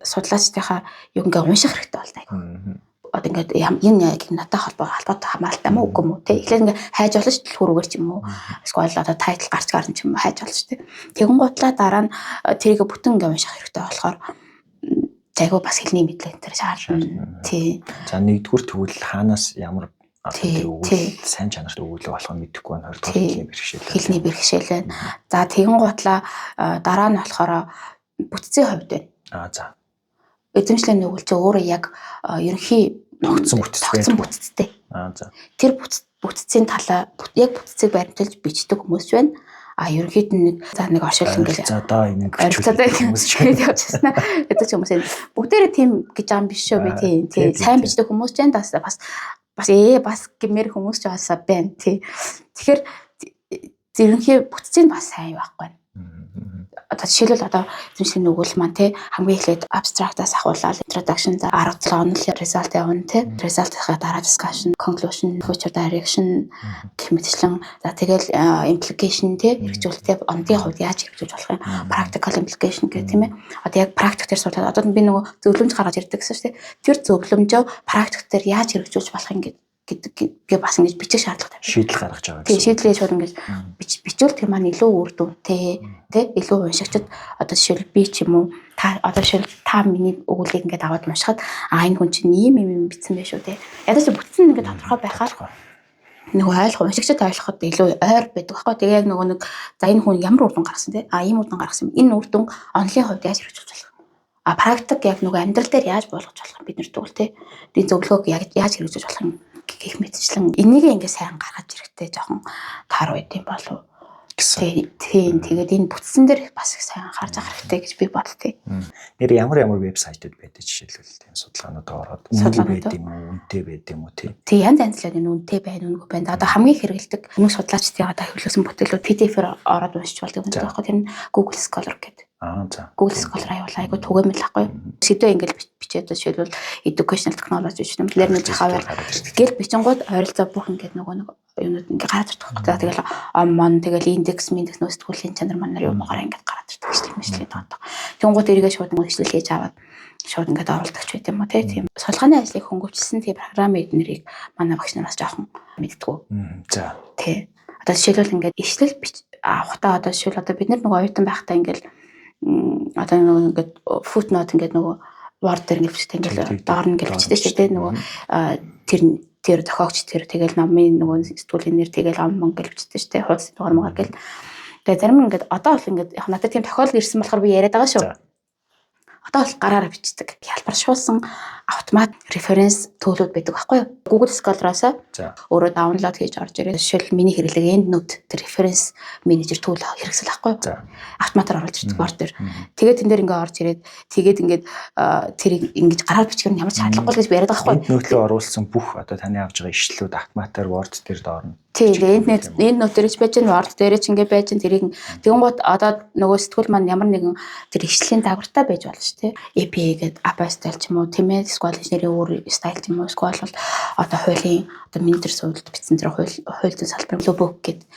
судлаачдынхаа юу ингээ унших хэрэгтэй болтой айгу. Одоо ингээд энэ яг надтай холбоотой хамааралтай мó үгүй мүү те. Эхлээд ингээ хайж болно шүү, түлхүүрүүгээр ч юм уу. Эсвэл одоо title гарч гарна ч юм уу, хайж болно шүү дээ. Тэгэнгүүтлээ дараа нь тэрийг бүтэн ингээ унших хэрэгтэй болохоор айгу бас хэлний мэдлэг энэ төр шаардна. Тий. За, нэгдүгээр тэгвэл хаанаас ямар тэр өгүүлэл, сайн чанарт өгүүлэг болох нь мэдэхгүй байна. Хоёрдугаар хэлний бэрхшээл. Хэлний бэрхшээл байна. За, тэгэнгүүтлээ дараа нь болохоор бүтцийн хувьд байна. Аа за. Эзэмшлийн өгүүлэл чи өөрөө яг ерөнхий тогтсон бүтц тогтсон бүтцтэй. Аа за. Тэр бүтцийн талаа яг бүтцийг баримталж бичдэг хүмүүс ч байна. А ерөнхийд нь нэг за нэг оршил ингээл за доо юм ойролцоо хүмүүс ч явчихсан. Гэдэг ч хүмүүс бүгдээрээ тийм гэж байгаа юм биш шүү би, тийм тийм сайн бичдэг хүмүүс ч байна. Бас бас Бас бас гэмээр хүмүүс ч басаа байна тий. Тэгэхээр ерөнхий бүтцийг бас сайн байхгүй. Одоо жишээлбэл одоо эзэмшлийн өгүүлэл маань тий хамгийн эхлээд abstract-аас ахуулаад introduction, за 17 онол, result явна тий. Result-ийнхаа дараа discussion, conclusion, future direction гэх мэтчлэн, за тэгэл implication тий, хэрэгжүүлэлтээ онолын хувьд яаж хэрэгжүүлж болох юм, practical implication гэх тийм ээ. Одоо яг практик дээр судлаад, одоо би нөгөө зөвлөмж гаргаж ирдэг гэсэн шүү дээ. Тэр зөвлөмжөө практик дээр яаж хэрэгжүүлж болох юм гэдэг бас ингэж бичих шаардлагатай. Шийдэл гаргаж байгаа гэсэн. Шийдлээ шууд ингэж бичвэл тэр маань илүү үр дүнтэй тий, илүү уншигчид, одоо жишээл би ч юм уу, та, одоо жишээл та миний өгүүлгийг ингээд аваад уншихад а энэ хүн чинь ийм ийм юм бичсэн байх шүү тий. Ядаж бүтсэн ингээд тодорхой байхаар нөгөө ойлгох, уншигчид ойлгоход илүү ойр байдаг байхгүй. Тэгээ яг нөгөө нэг за энэ хүн ямар үр дүн гаргасан тий. А ийм үр дүн гаргасан юм. Энэ үр дүн онолын хувьд яаж хэрэгжүүлж болох, а практик яг нөгөө амьдрал дээр яаж болгож болох юм бид нар тэгвэл тий. Энэ зөвлөгөөг яг яаж хэрэгжүүлж болох юм гэх мэтчлэн энийг ингээ сайн гаргаж ирэхтэй жоохон таар байд юм болов гэсэн. Тийм, тэгээд энэ бүтсэн дээр бас их сайн анхаарч авах хэрэгтэй гэж би боддتي. Нэр ямар ямар вебсайтууд байдаг жишээлбэл тийм судалгаанууд ороод үнэгүй байд юм уу, үнэтэй байд юм уу тий. Тий, янз янзлаад энэ үнэтэй байна, үнэгүй байна. Одоо хамгийн хэрэгэлдэг өмнөх судлаачдын одоо хэвлүүлсэн бүтээлүүд PDF-ээр ороод уншиж болдог юм байна байхгүй. Тэр нь Google Scholar гэдэг. Аа за. Google Scholar аюул айгу түгээмэл ахгүй. Сэдвээ ингээл бичээд, жишээлбэл educational technology ч юм learning хавар гэл бичингууд ойролцоо бүх ингээд нөгөө нэг юунууд ингээд гараад ирдэг байхгүй. За тэгэл ом мон, тэгэл индекс индекс нөө сэтгүүлийн чанар манар юм гараа ингээд гараад ирдэг ишлэл мэтлээ тоодох. Тэнгууд эргээ шууд ингээд ишлэл хийж аваад шууд ингээд оруулдаг ч байт юм уу тийм. Судалгааны ажлыг хөнгөвчлсөн тийм програм эднэрийг манай багш нар бас жоохон мэддэггүй. За. Тий. Одоо жишээлбэл ингээд ишлэл авахдаа, одоо жишээл одоо бид нар нөгөө оюутан байхдаа ингээд одоо нөгөө ингээд footnote ингээд нөгөө Word дээр ингээд бичдэг, ингээд доор нь ингээд бичдэг шүү дээ, нөгөө тэр зохиогч, тэр тэгэл номын нөгөө сэтгүүлийн нэр, тэгэл ом мон гэж бичдэг шүү дээ, хуудас дугаар мгаар гэл. Тэгээ зарим ингээд одоо бол ингээд яг надад тийм тохиолдол ирсэн болохоор би яриад байгаа шүү. Одоо бол гараараа бичдэг. Хялбаршуулсан автомат reference tool үүд байдаг байхгүй юу? Google Scholar-аас өөрөө download хийж орж ирээд, жишээл миний хэрэглэг EndNote тэр reference manager tool хэрэгсэл байхгүй юу? Автоматар оруулж ирдэг Word дээр. Тэгээд тэн дээр ингээ орж ирээд, тэгээд ингээд тэрийг ингэж гараар бичих нь ямар ч шаардлагагүй гэж би яриад байгаа байхгүй юу? EndNote рүү оруулсан бүх одоо таны авч байгаа ишлүүд автоматар Word дээр доорно. Тийм, EndNote дээр ч байж гэн, Word дээр ч ингээ байж гэн, тэрийг тэгэнгუут одоо нөгөө сэтгүүл маань ямар нэгэн тэр ишлэлийн загвартай байж болно шүү дээ. APA гэдэг APA style ч юм уу, тийм ээ, эсвэл инженерийн өөр style ч юм уу, эсвэл бол одоо хуулийн, одоо миний тэр суулд бичсэн тэр хууль зүйн салбарын Blue Book гэдэг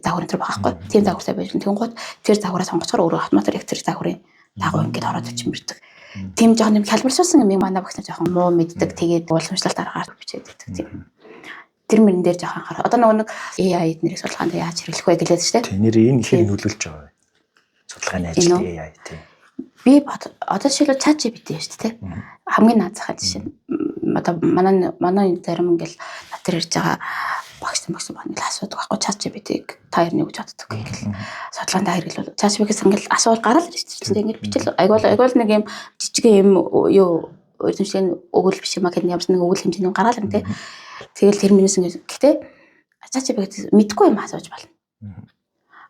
загвар энэ төр байгаа байхгүй. Тийм загвартай байж гэн. Тэгэнгუут тэр загвараа сонгочоор өөрөө автоматар яг тэр загварын дагуу ингээд ороод очимэрдэг. Тийм жоохон юм хялбаршуулсан юм манай багш нар жоохон муу мэддэг. Тэгээд уламжлалт аргаар бичээд байдаг тийм. Тэр мөрөн дээр жоохон анхаарах. Одоо нөгөө нэг AI эднэрийг судалгаанд яаж хэрэглэх вэ гэлээд шүү дээ. Тийм, нэр энэ хэр нөлөөлж байгаа вэ? Судалгааны ажил AI тийм. Би бод одоо жишээлбэл ChatGPT шүү дээ. Хамгийн наазахын жишээ. Одоо манай зарим ингээл над дээр ирж байгаа багш багш ингээл асуудаг байхгүй, ChatGPT-г та хоёр нэг гэж боддог гэл. Судалгаанд хэрэглүүл ChatGPT-гээс ингээл асуувал гараал ирж шүү дээ. Ингээл бичил айгуул айгуул нэг юм жижиг юм юу эрдэмтдийн өгөл биш юм а гэдэг ямар нэг өгөл хэмжээний гараал юм те. Тэгэл тэр минээс ингээд гэхдээ ChatGPT мэдгүй юм асууж болно.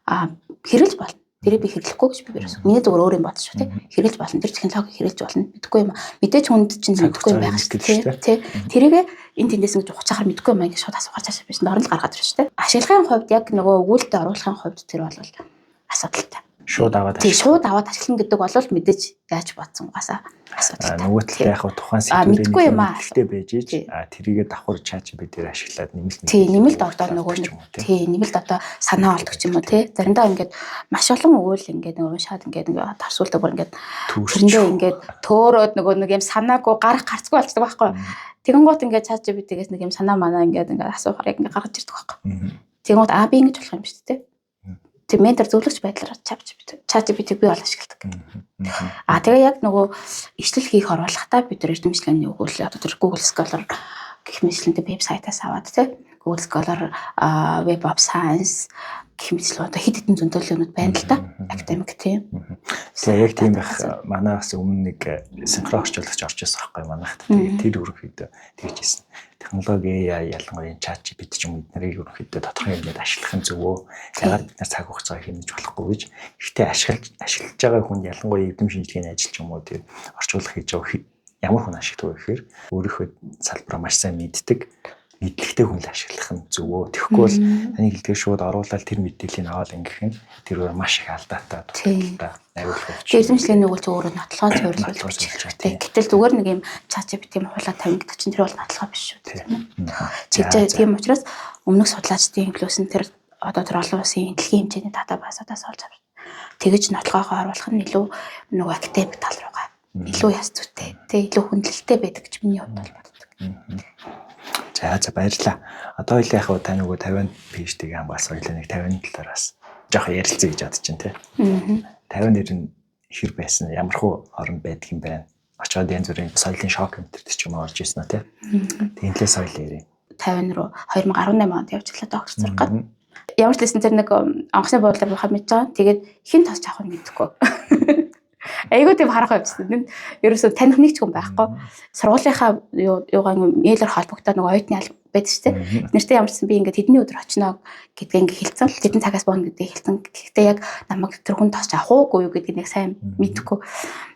А хэрэглэж болно. Тэрийг би хэрэглэхгүй гэж би ерөөсөө. Миний зүгээр өөр юм бодож шүү, тий. Хэрэглэж болно. Тэр технологи хэрэглэж болно. Мэдгүй юм. Мэдээж хүнд чинь мэдгүй юм байх шүү, тий. Тий. Тэрийг энэ тэндээс ингэж ухаачаар мэдгүй юм ингэж шууд асуухаар цаашаа биш. Орон л гаргаад ирж шүү, тий. Ашиглахын хувьд, яг нөгөө өгүүлэлтэд оруулахын хувьд тэр бол асуудалтай. Шууд аваад тий, шууд аваад ашиглана гэдэг бол мэдээж яаж бодсон угаасаа асуудалтай. Нөгөө талд яг тухайн сэдвүүрийн нэмэлттэй байж ич тэрийгэ давхар ChatGPT дээр ашиглаад нэмэлт тий, нэмэлт одоо нөгөө нэг тий, нэмэлт одоо санаа олдог ч юм уу тий. Заримдаа ингээд маш олон өгөөл ингээд нөгөө уншаад ингээд ингээд тарсуулдаг, бүр ингээд тэрэндээ ингээд төөрөөд нөгөө нэг юм санаагүй гарах гарцгүй болчихдог байхгүй. Тэгэнгუут ингээд ChatGPT-гээс нэг юм санаа манаа ингээд ингээд асуухаар яг ингээд гаргаж ирдэг байхгүй. Тэгэнгუут а би ингэж болох юм шүү дээ. Тэр ментор зөвлөгч байдлаар ChatGPT би бол ашигладаг. А тэгээ яг нөгөө ишлэл хийх оруулахдаа бид нар эрдэмтдийн өгөөлөл одоо тэр Google Scholar гэх мэтлэнтэй вебсайтаас аваад тий, Google Scholar, Web of Science гэх мэтлэн одоо хэд хэдэн зөндөлөөнүүд байна л да. Академик тийм. Тэгээ яг тийм байх. Манай бас өмнө нэг синхрон орчуулагч орж ирсэн байхгүй манайхад. Тэгээ тэр ерөнхийдөө тэгж ирсэн. Технологи AI, ялангуяа ChatGPT ч юм уу, эднэрийг ерөнхийдөө тодорхой хэмжээнд ашиглах нь зөв өө. Ягаад бид нар цаг хугацаа хэмнэж болохгүй гэж. Гэхдээ ашиглаж байгаа хүнд, ялангуяа эрдэм шинжилгээний ажил ч юм уу, тэр орчуулга хийж байгаа Ямар хүн ашигладаг вэ гэхээр өөрийнхөө салбараа маш сайн мэддэг, мэдлэгтэй хүн л ашиглах нь зөвөө. Тэгэхгүй бол таны хэлдгээр шууд оруулаад тэр мэдээллийг аваад ингэх нь тэр өөр маш их алдаатай, дутагдaltaй, хариулах учраас. Эрдэмчлэний нэг бол өөрөө нотлогоо суйрлуулж бичих хэрэгтэй. Гэтэл зүгээр нэг юм ChatGPT юм хуулаа тавина гэдэг чинь тэр бол нотлогоо биш шүү дээ. Тийм. Тийм учраас өмнөх судлаачдын плюс нь тэр одоо тэр олон улсын дэлхийн хэмжээний database-уудаас олж авч тэгэж нотлогоогоо оруулах нь илүү нөгөө академик тал руугаа илүү яс зүйтэй, тэг илүү хүндлэлтэй байдаг гэж миний хувьд бол боддог. За за, баярлалаа. Одоо хоёлаа яг та нөгөө 50 PhD-г хамгаалсан, хоёлаа нэг 50 талаар бас жоох ярилцъя гэж бодож байна, тий. 50 нэр нь хэр байсан, ямар хуу орон байдаг юм байна. Очоод янз бүрийн соёлын шок энэ ч юм орж ирсэн үү, тий. Тэнтлээ соёл ярив. 50 руу 2018 онд явж байлаа доктор сурах гээд. Ямар ч лсэн тэр нэг онгоцны буудлаар буухаа мэдж байгаа. Тэгээд хэн тосч авах нь мэдэхгүй. Айгуу тийм харах явжсан. Тэнд ерөөсөө таних нэг ч хүн байхгүй. Сургуулийнхаа юугаа мэйлэр холбогдоод нөгөө оюутны алба байдаг шүү дээ. Нэртэй ямар ч сан би ингээд тэдний өдөр очино гэдгээ ингээд хэлсэн. Тэдэн цагаас бооно гэдгийг хэлсэн. Гэхдээ яг намайг тэр хүн тосч авах уугүй юу гэдгийг нэг сайн мэдэхгүй.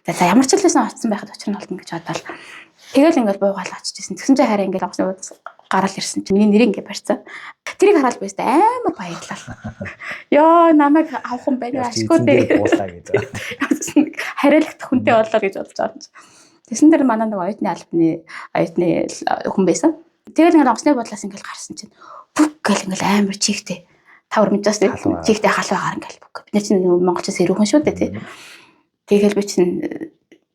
За ямар ч л байсан очисон байхад учир нь олдно гэж бодоол. Тэгэл ингээд буугаал очиж исэн. Тэгсэн чинь хараа ингээд онгоцны гараал ирсэн чинь миний нэрийг ингээд барьсан. Тэрийг хараад байстай амар баярлал. Йоо, намайг авах юм байна ашгүй дээ. Нэг хариалах хүнтэй боллоо гэж бодож байгаа юм чи. Тэгсэн дээр манай нэг оюутны албаны оюутны хүн байсан. Тэгэл ингээд онгоцны буудлаас ингээд гарсан чинь бүк гэл ингээд амар чигтэй. Тавар мэдээс чигтэй халуун гар ингээд бүк. Бид нар чинь монголчууд сэрүүхэн шүү дээ, тий. Тэгэл би чинь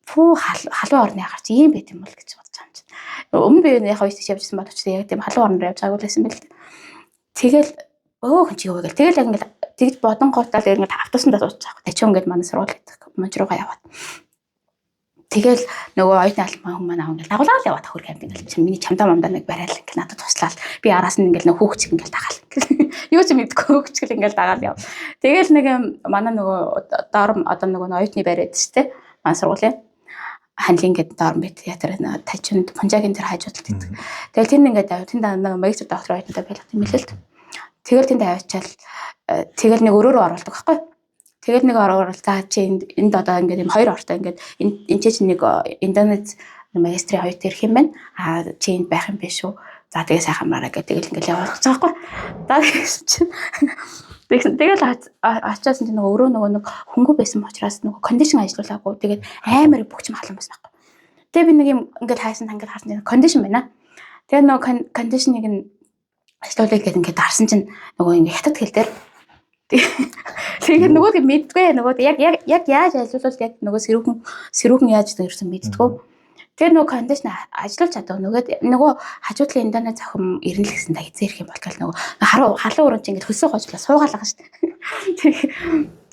фүү, халуун орны гарч ийм байт юм бол гэж бодож байгаа юм чинь. Өмнө би яг хоёр тийш явжсэн боловч яг тийм халуун орноор явж байгаагүй л байсан байл. Тэгэл өө хүн чи юу гэл. Тэгэл яг ингээд тэгж бодонгоотаа л ингээд автобусандаа суучих байгаа. Тачун ингээд манай сургууль гэдэг мунч руугаа яваад. Тэгэл нөгөө оюутны албан хүн маань аав ингээд дагуулаад яваад хөрх амт ингээд миний чамдаа мамдаа нэг барайл ингээд надад туслаад би араас нь ингээд нэг хүүхчиг ингээд дагаал. Юу ч мэдгүй хүүхчиг ингээд дагаал яв. Тэгэл нэг манай нөгөө dorm, одоо нөгөө оюутны бариад шүү дээ. Манай сургуулийн ханлын гэдэг dorm байт. Я тэр тажинд Пунжагийн тэр хажуудалд гэдэг. Тэгэл тэнд ингээд тэнд нэг магистр доктор оюутнуудаа байлгах юм билээ л. Тэгэл тэнд аваачаал тэгэл нэг өрөөрөө оруулдаг байхгүй. Тэгэл нэг ороод за чи энд одоо ингээд юм хоёр ортой ингээд энэ чи нэг Индонез магистрийн оюут ирэх юм байна. А чи энд байх юм биш үү? За тэгээ сайхан мараа гэх тэгэл ингээд явуулчих байгаа байхгүй. За тэгсэн чинь тэгэл очиасан чинь нөгөө өрөө нөгөө нэг хөнгө байсан учраас нөгөө condition ажиллуулаагүй. Тэгээд амар бөгчм халуун байсан байхгүй. Тэгээ би нэг юм ингээд хайсан ингээд харсан чинь condition байна. Тэгээ нөгөө condition-ыг нь ажиллуулъя гэдэг ингээд дарсан чинь нөгөө ингээд хятад хэл дээр. Тэгээд нөгөө мэддгүй, нөгөө яг яг яг яаж ажиллуулвал яг нөгөө сэрүүхэн сэрүүхэн яаж ерөөсөн мэддэггүй. Тэр нөгөө condition ажиллуулж чадав. Нөгөө нөгөө хажуудлын Индонез зохим ирнэ л гэсэн, та хизээ ирэх юм бол гэл нөгөө харуу халуун өрөөнд чинь ингээд хөлсөө гожлоо суугаал байгаа шүү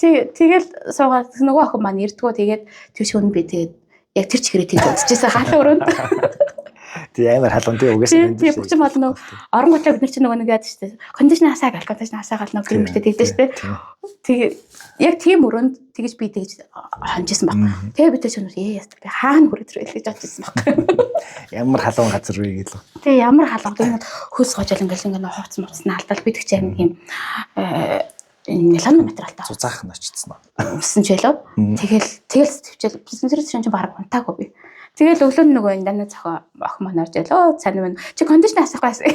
дээ. Тэгэл суугаад нөгөө охин маань ирдгүү. Тэгээд тэр шөнө би тэгээд яг тэр чигээрээ тэгж унтчихсан халуун өрөөнд. Тий, амар халуун, тий, угаасаа. Тий, бүчин бол нөгөө оронгуудаа бид нар чинь нөгөө нэг яадаг шүү дээ. Condition асаагаал, condition асаагаал нөгөө гэрмэртэй тэгдэж шүү дээ. Тэгээ яг тийм өрөөнд тэгэж би тэгж хонжсэн баг. Тэгээ бид тэр шөнө яста би хаана хүрээд ирэл гэж бодчихсон баг. Ямар халуун газар вэ гэлээ. Тэгээ ямар халуун, тэгээ хөлс гожол ингээл ингээ хувцас муцсан алдал бид ч яг нэг юм энэ материалтай зузаах нь очсон уу? Өмсөн ч байлоо. Тэгэл тэгэл төвчл тэр чинь баг унтаагүй би. Тэгэл өглөө нь нөгөө энэ дана зохио охин маань орж ирэл. Оо сайн уу. Чи condition асаахгүй байсан.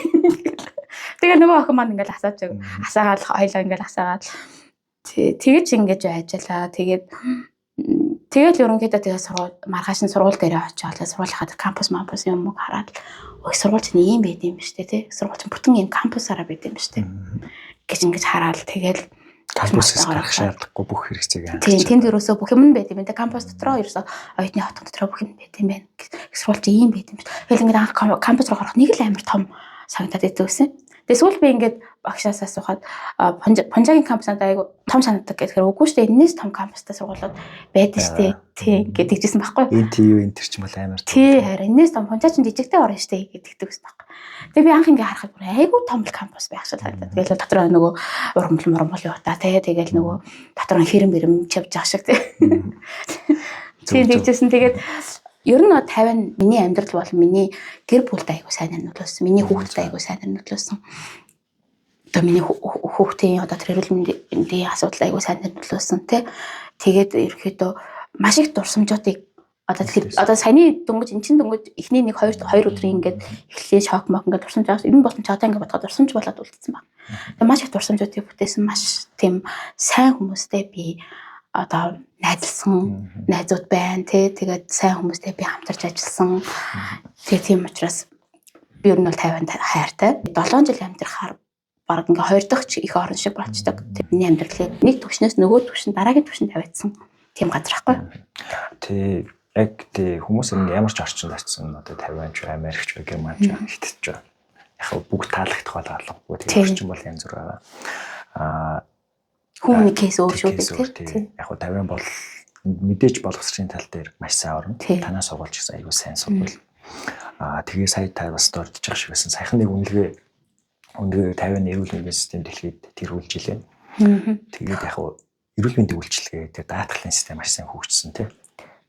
Тэгээ нөгөө охин маань ингээл асааж асаагаал хоёлоо ингээл асаагаал тэгэж ингэж ажиллаа. Тэгээд тэгэл ерөнхийдөө тэгээ сургууль маргааш нь сургууль дээрээ очиод сургуулийнхаа кампус мампус юм уу хараад ой, сургууль чинь ийм байд юм биш үү, те, сургууль чинь бүтэн ийм кампусаараа байд юм биш үү гэж ингэж хараад тэгэл кампусаас гарах шаардлагагүй, бүх хэрэгцээг хангаж. Тийм, тэнд ерөөсөө бүх юм нь байд юм байна. Кампус дотроо ерөөсөө оюутны хотон дотроо бүх юм байд юм байна. Их сургууль чинь ийм байд юм биш. Тэгэл ингээд анх кампус руу орох нэг л амар том санагдаад идэв гэсэн. Тэгээ сүүл би ингээд багшаас асуухад Пунжагийн кампус надад айгу том санагддаг гэхээр үгүй шүү дээ. Энэс том кампустай сургуулиуд байдаг шүү дээ. Тий, гэдэг жисэн байхгүй. NTU энэ төр ч юм бол амар. Тий, харин энэс том, Пунжаа чинь жижигтэй орно шүү дээ гэдэгдэг гэсэн байхгүй. Тэгээ би анх ингээ харахад бүр айгу том л кампус байх шиг санагдаад. Тэгэл дотор нөгөө ургамал мурмал юу та тий, тэгэл нөгөө дотор нь хэрэм бэрэм чавж ах шиг тий. Тийм тэгжсэн. Тэгээд ер нь 50 миний амьдрал бол миний гэр бүлд айгу сайн нөлөөлсөн. Миний хүүхдэд айгу сайн нөлөөлсөн. Одоо миний хүүхдийн одоо тэр эрүүл мэндийн асуудал айгу сайн нөлөөлсөн тий. Тэгээд ерөнхийдөө маш их дурсамжуудыг Одоо тэгэхээр одоо саяны дөнгөж эн чин дөнгөж эхний нэг хоёр хоёр өдрийн ингээд эхлэлийн шок мок ингээд дурсамж байгаа. Энэ болон ч одоо ингээд бодоход дурсамж болоод үлдсэн байна. Тэгээ маш их дурсамжуудыг бүтээсэн, маш тийм сайн хүмүүстэй би одоо найзалсан, найзууд байна тий. Тэгээд сайн хүмүүстэй би хамтарч ажилласан. Тэгээ тийм учраас би ер нь бол Тайванд хайртай. 7 жил амьдрахаар баг ингээ хоёр дахь ч их орон шиг болчдөг. Миний амьдралыг нэг түвшнээс нөгөө түвшин, дараагийн түвшинд тавиадсан тийм газар байхгүй. Тий, яг тий, хүмүүс энэ ямар ч орчинд очисон, одоо Тайван ч, Америк ч, Герман ч, Хятад ч, яг бүгд таалагдах бол алгагүй. Тэгээ орчин бол янз бүр байгаа. Хүмүүний case өөр шүү дээ, тий. Яг хөө Тайван бол мэдээж боловсролын тал дээр маш сайн орно. Танаа сургууль ч гэсэн аягүй сайн сургууль. Тэгээ сая та бас дурдж байгаа шиг байсан. Саяхан нэг үнэлгээ Тайваны эрүүл мэндийн систем дэлхийд тэргүүлж илээ. Тэгээд яг хөө эрүүл мэндийн үйлчилгээ, тэр даатгалын систем маш сайн хөгжсөн, тий.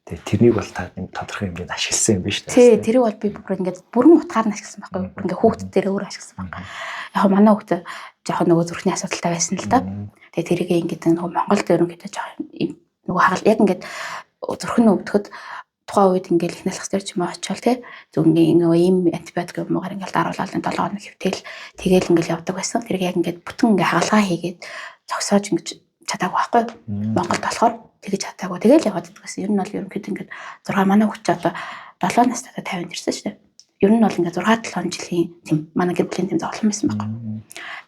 Тэгээ тэрнийг бол та нэг тодорхой хэмжээнд ашигласан юм биш үү? Тий, тэрийг бол би бүр ингээд бүрэн утгаар нь ашигласан байхгүй юу? Бүр ингээд хүүхдэд дээр өөр ашигласан байхгүй. Яг манай хүүхд жоохон нөгөө зүрхний асуудалтай байсан л да. Тэгээ тэрийг ингээд нөгөө Монголд ерөнхийдөө жоохон нөгөө хагал яг ингээд зүрх нь өвдөхөд тухайн үед ингээд их налах дээр ч юм уу очивол, тий, зөв ингээд нөгөө ийм антибиотик юм уугаар ингээд даруулаад 7 хоног хэвтэл тэгээл ингээд явдаг байсан. Тэрийг яг ингээд бүтэн ингээд хагалгаа хийгээд зогсоож ингэж чадаагүй байхгүй. Монголд болохоор тэгэж чадаагүй. Тэгээл яваад иддэг гэсэн. Ер нь бол ерөнхийдөө ингээд 6, манай хүүхд ч одоо 7 настай 50 ирсэн шүү дээ. Ер нь бол ингээд 6 7 жилийн тийм манай гэр бүлийн тийм зовлон байсан байхгүй.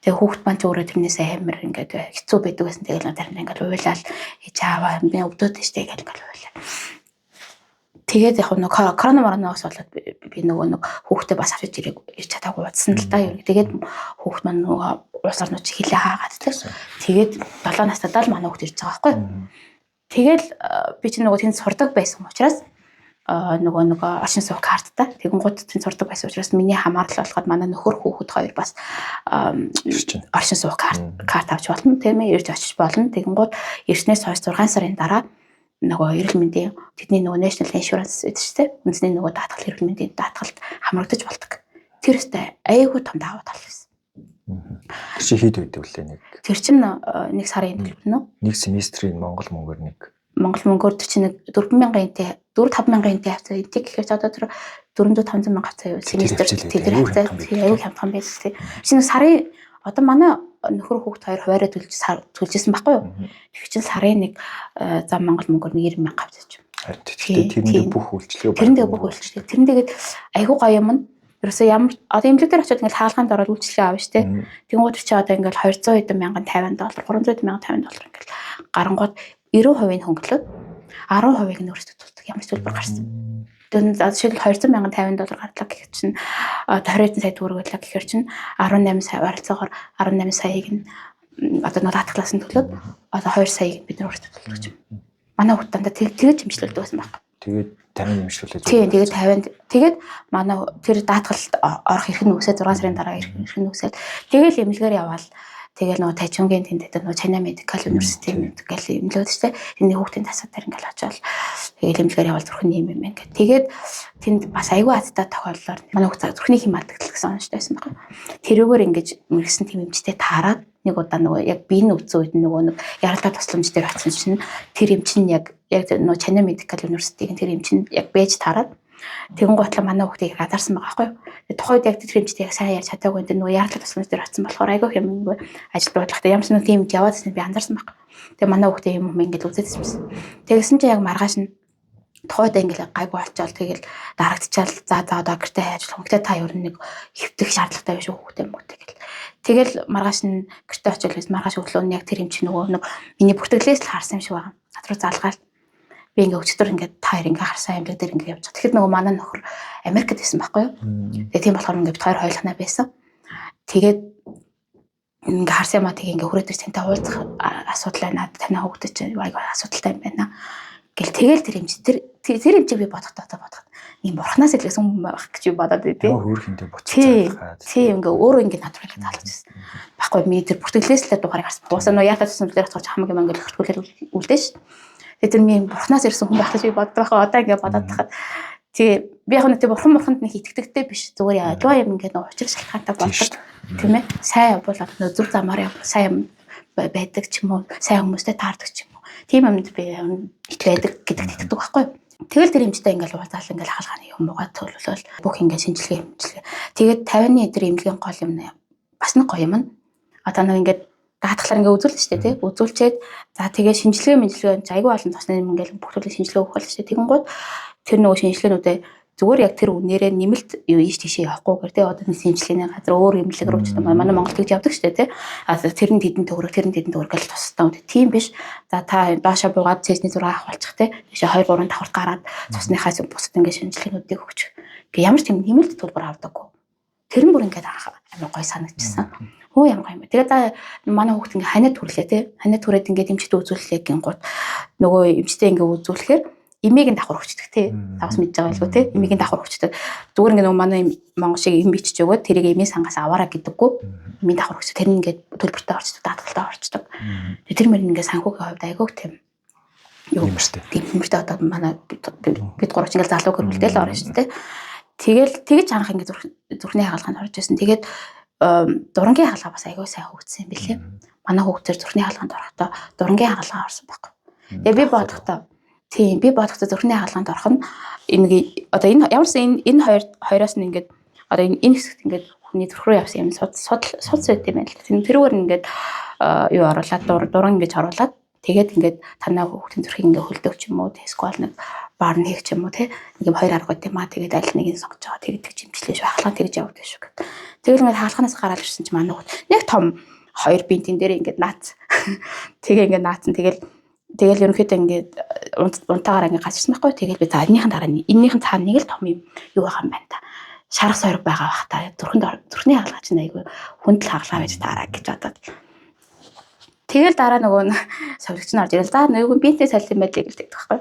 Тэгээ хүүхд маань ч өөрөө тэрнээс амар ингээд хэцүү байдаг байсан. Тэгээл заримдаа ингээд уйлал, ээж ааваа, би өвдөд штэ гэл ингээд уйлаа. Тэгээд яг нэг корона мороноос болоод би нөгөө нэг хүүхдээ бас авчиж ирэх ирч чадаагүй удсан л да. Тэгээд хүүхд маань нөгөө улс орнууд чи хилээ хаагаад тийм. Тэгээд 7 настай л манай хүүхд ирж байгаа байхгүй. Тэгэл би чинь нөгөө тэнд сурдаг байсан учраас нөгөө нэг оршин суух карттай. Тэгэнгүүт тэнд сурдаг байсан учраас миний хамаарал болоход манай нөхөр, хүүхэд хоёр бас оршин суух карт авч болно, тийм ээ, ирж очиж болно. Тэгэнгүүт ирснээс хойш 6 сарын дараа нөгөө эрүүл мэндийн тэдний нөгөө National Insurance гэдэг чинь, тийм, үндэсний нөгөө даатгал, эрүүл мэндийн даатгалд хамрагдаж болдог. Тэр өстэй аяйгүй том давуу тал байсан. Тэр чинь хэд байдаг вүлээ нэг? Тэр чинь нэг сарын төлбөр нөө? Нэг семестрийн Монгол мөнгөөр нэг Монгол мөнгөөр тэр чинь нэг 4000 энтэй, 4 5000 энтэй хавцаа. Энтэй гэхээр одоо тэр 400 500 мянга хавцаа юу семестр тэр хавцаа аюу хямдхан байж тий. Чинь сарын одоо манай нөхөр, хүүхд хоёр хуваараа төлж төлжсэн байхгүй юу? Тэр чинь сарын нэг зам Монгол мөнгөөр нэг 90 мянга хавцаа ч юм. Тэгэхдээ тэрэндээ бүх үйлчлэгээ тэрэндээ бүх үйлчлэгээ. Тэрэн тэгээд айгүй гоё юм нь ерөөсөө ямар одоо эмнэлэг дээр очиод ингээл хаалгаанд ороод үйлчлэгээ авна шүү дээ. Тэнгууд чи одоо ингээл 200 хэдэн мянган 50 доллар, 300 хэдэн мянган 50 доллар ингээл гарангууд 90% нь хөнгөлөөд 10%-ыг нь өөрсдөө төлдөг. Ямар ч төлбөр гарсан. Тэр жишээлбэл 200 мянган 50 доллар гарлаа гэхэд чинь одоо 20 сая төгрөг байлаа гэхээр чинь 18 сая, ойролцоогоор 18 саяыг нь одоо нэг даатгалаас нь төлөөд одоо 2 саяыг бид нар өөрсдөө төлдөг юм. Манай хүүхд дандаа тэгэж хэмжлүүлдэг байсан байхгүй. Тэгээд 50 нэмшлүүлээ. Тийм, тэгээд 50-нд тэгээд манай тэр даатгалд орох эрх нь үсээ 6 сарын дараа эрх нь үсээд тэгэл эмнэлгээр яваал. Тэгэл нөгөө Тайчунгийн тэнд гэдэг нөгөө China Medical University гэл эмнэлүүд шүү дээ. Тэний хүүхдийн тасаад тэр ингээл очиод тэгэл эмнэлгээр яваал зүрхэн юм юм гэх. Тэгээд тэнд бас айгүй азтай тохиоллоор манай хүүхд зүрхний хэм алдагдал гэсэн онцтой байсан байхгүй. Тэрүүгээр ингэж мэрэгсэн тийм эмчтэй таарад нэг удаа нөгөө яг би нь өвдсөн үед нөгөө нэг яралтай тусламж дээр очсон чинь тэр эмч нь яг яг нөгөө China Medical University-ийн тэр эмч нь яг бэж таарад. Тэгэн гутлаа манай хүүхдийг азарсан байгаа байхгүй юу. Тэгээ тухайд яг тэр эмчтэй яг сайн ярьж чадаагүй, энэ нөгөө ярлал тусламж дээр очсон болохоор айгүй юм нөгөө ажил бодлоготой ямар ч нэг тийм яваад ирсэн би анзаарсан байхгүй. Тэгээ манай хүүхдээ юм юм ингээд үзээд ирсэн. Тэгсэн чинь яг маргааш нь тухайд ингээд гайгүй болчоол тэгэл дарагдчаал, за за одоо гэртээ ажиллах. Гэтэ та ер нь нэг хэвтэх шаардлагатай биш хүүхдээ юм уу тэгэл. Тэгэл маргааш нь гэртээ очил маргааш өглөө нь яг тэр эмч нөгөө нэг миний бүртгэлээс л харсан юм шиг байгаа. Над руу залгаал би ингээ өчтөр ингээ та хоёр ингээ харсан юм дээр ингээ явж байгаа. Тэгэхэд нөгөө манай нөхөр Америкт байсан байхгүй юу? Тэгээ тийм болохоор ингээ бид хоёр хоёулахнаа байсан. Тэгээд ингээ харсан юм а, тэгээ ингээ хүрээд ир тантай уулзах асуудал байна. Танай хүүхдээ чинь айгүй асуудалтай юм байна. Гэл тэгэл тэр эмч тэр тэр эмчийг би бодохдоо одоо бодоход ийм бурхнаас илгэсэн хүн байх гэж би бодоод тий. Хөөх хинтээ буцаж залгаад. Тий, ингээ өөрөө ингээ над руу ингээ залгаж ирсэн. Баггүй ми тэр бүртгэлээс л дугаарыг харсан. Уусаа нөө яатаа тусам дээр очих хамаг юм ингээ хөртгүүлэл үлдэн ш. Тэгээ тэр миний бурхнаас ирсэн хүн байх гэж би боддог байхгүй одоо ингээ бодоод тахад. Тэгээ би яг нэг тэр бурхан бурханд нэг итгэдэгтэй биш, зүгээр аливаа юм ингээ нэг учир шалтгаантай болдог, тийм ээ. Сайн явбал одоо зүр замаар явбал сайн юм байдаг ч юм уу, сайн хүмүүстэй таардаг ч юм уу. Тийм юмд би байдаг гэдэгт итгэдэг байхгүй юу? Тэгэл тэр эмчтэй ингээл уулзаал ингээл хаалгааны юм угаад төлөвлөл бүх ингээд шинжилгээ эмчилгээ. Тэгээд 50-ны тэр эмнэлгийн гол юм бас нэг гоё юм нь одоо нэг ингээд даатгалаар ингээ үзүүлнэ шүү дээ тий. Үзүүлчээд за тэгээ шинжилгээ мэнжилгээ айгүй олон цусны юм ингээл бүх төрлийн шинжилгээ өгөх болно шүү дээ. Тэгэнгүүт тэр нөгөө шинжилгээнүүдээ зүгээр яг тэр үнээрээ нэмэлт юу ийш тийшээ явахгүйгээр тий одоо нэг шинжилгээний газар өөр эмнэлэг рүү ч юм манай Монгол тэгж явдаг шүү дээ тий. А тэр нь тэдэн төгрөг тэр нь тэдэн төгрөг гэж тусдаа. Тийм биш. За та доошоо буугаад цэсний 6 авах тий. Тийшээ 2 3 давхарт гараад цусныхаа бусад ингээ шинжилгээнүүдийг өгч. Ингээ ямар ч тийм нэмэлт төлбөр авдаггүй. Тэр нь бүр ингээд амар гой санагдчихсан. Хөө ямар гоё юм бэ. Тэгээ за манай хүүхд ингээ ханиад хүрлээ тий. Ханиад хүрээд ингээд эмчтэй үзүүллээ гингууд нөгөө эмчтэй ингээ үзүүлэхээр эмийг нь давхар өгчдөг тий. Тавс мэдж байгаа байлгүй тий. Эмийг нь давхар өгчдөг. Зүгээр ингээ нөгөө манай монгол шиг эм бичиж өгөөд тэрийг эмийн сангаас аваараа гэдэггүй. Эмийн давхар өгчдөг. Тэр нь ингээд төлбөртэй орчдөг, даатгалтай орчдөг. Тэр мөр ингээ санхүүгийн хувьд айгүйх тийм юу Нэмэртэй. Тийм нэмэртэй одоо манай бид гурав ч ингээл залуу гэр бүлтэй л орно шүү дээ. Тэгэл тэгж анх ингээ зүрхний хагалгаанд орж ирсэн. Тэгээд дурангийн хагалгаа бас айгүй сайн хөгжсөн юм билээ. Манай хүүхдэр зүрхний хагалгаанд орохдоо дурангийн хагалгаа орсон байхгүй. Тэгээ би бодохдоо тийм би бодохдоо зүрхний хагалгаанд орох нь энэ одоо энэ ямар ч энэ энэ хоёр хоёроос нь ингээд одоо энэ энэ хэсэгт ингээд хүний зүрх рүү явсан юм суд суд байт юм байна л. Тэрүүгээр ингээд юу оруулаад дуран ингэж оруулаад тэгээд ингээд танаа хүүхдийн зүрхийг ингээд хөлдөг ч юм уу эсвэл нэг баар нь хийх ч юм уу тий нэг юм хоёр арга байт юм аа тэгээд аль нэгийг сонгож байгаа тэгээд тэгж имжлээ шүү хагалгаа тэгж явдаг шүү гэд. Тэгэл ингээд хагалгаанаас гараад ирсэн чи манай хүүхд нэг том хоёр бинтэн дээр ингээд наац. Тэгээ ингээд наацсан тэгэл тэгэл ерөнхийдөө ингээд унтаагаар ингээд гарч ирсэн байхгүй. Тэгэл би за энэнийхэн дараа энэнийхэн цаана нэг л том юм юу байгаа юм байна та. Шарах сориг байгаа бах та. Зүрхэнд зүрхний хагалгаа чинь айгүй хүндэл хагалгаа байж таараа гэж бодоод. Тэгэл дараа нөгөө совилогч нь орж ирэл за нөгөө бинтээ солих юм байлээ гэж тэгдэг байхгүй.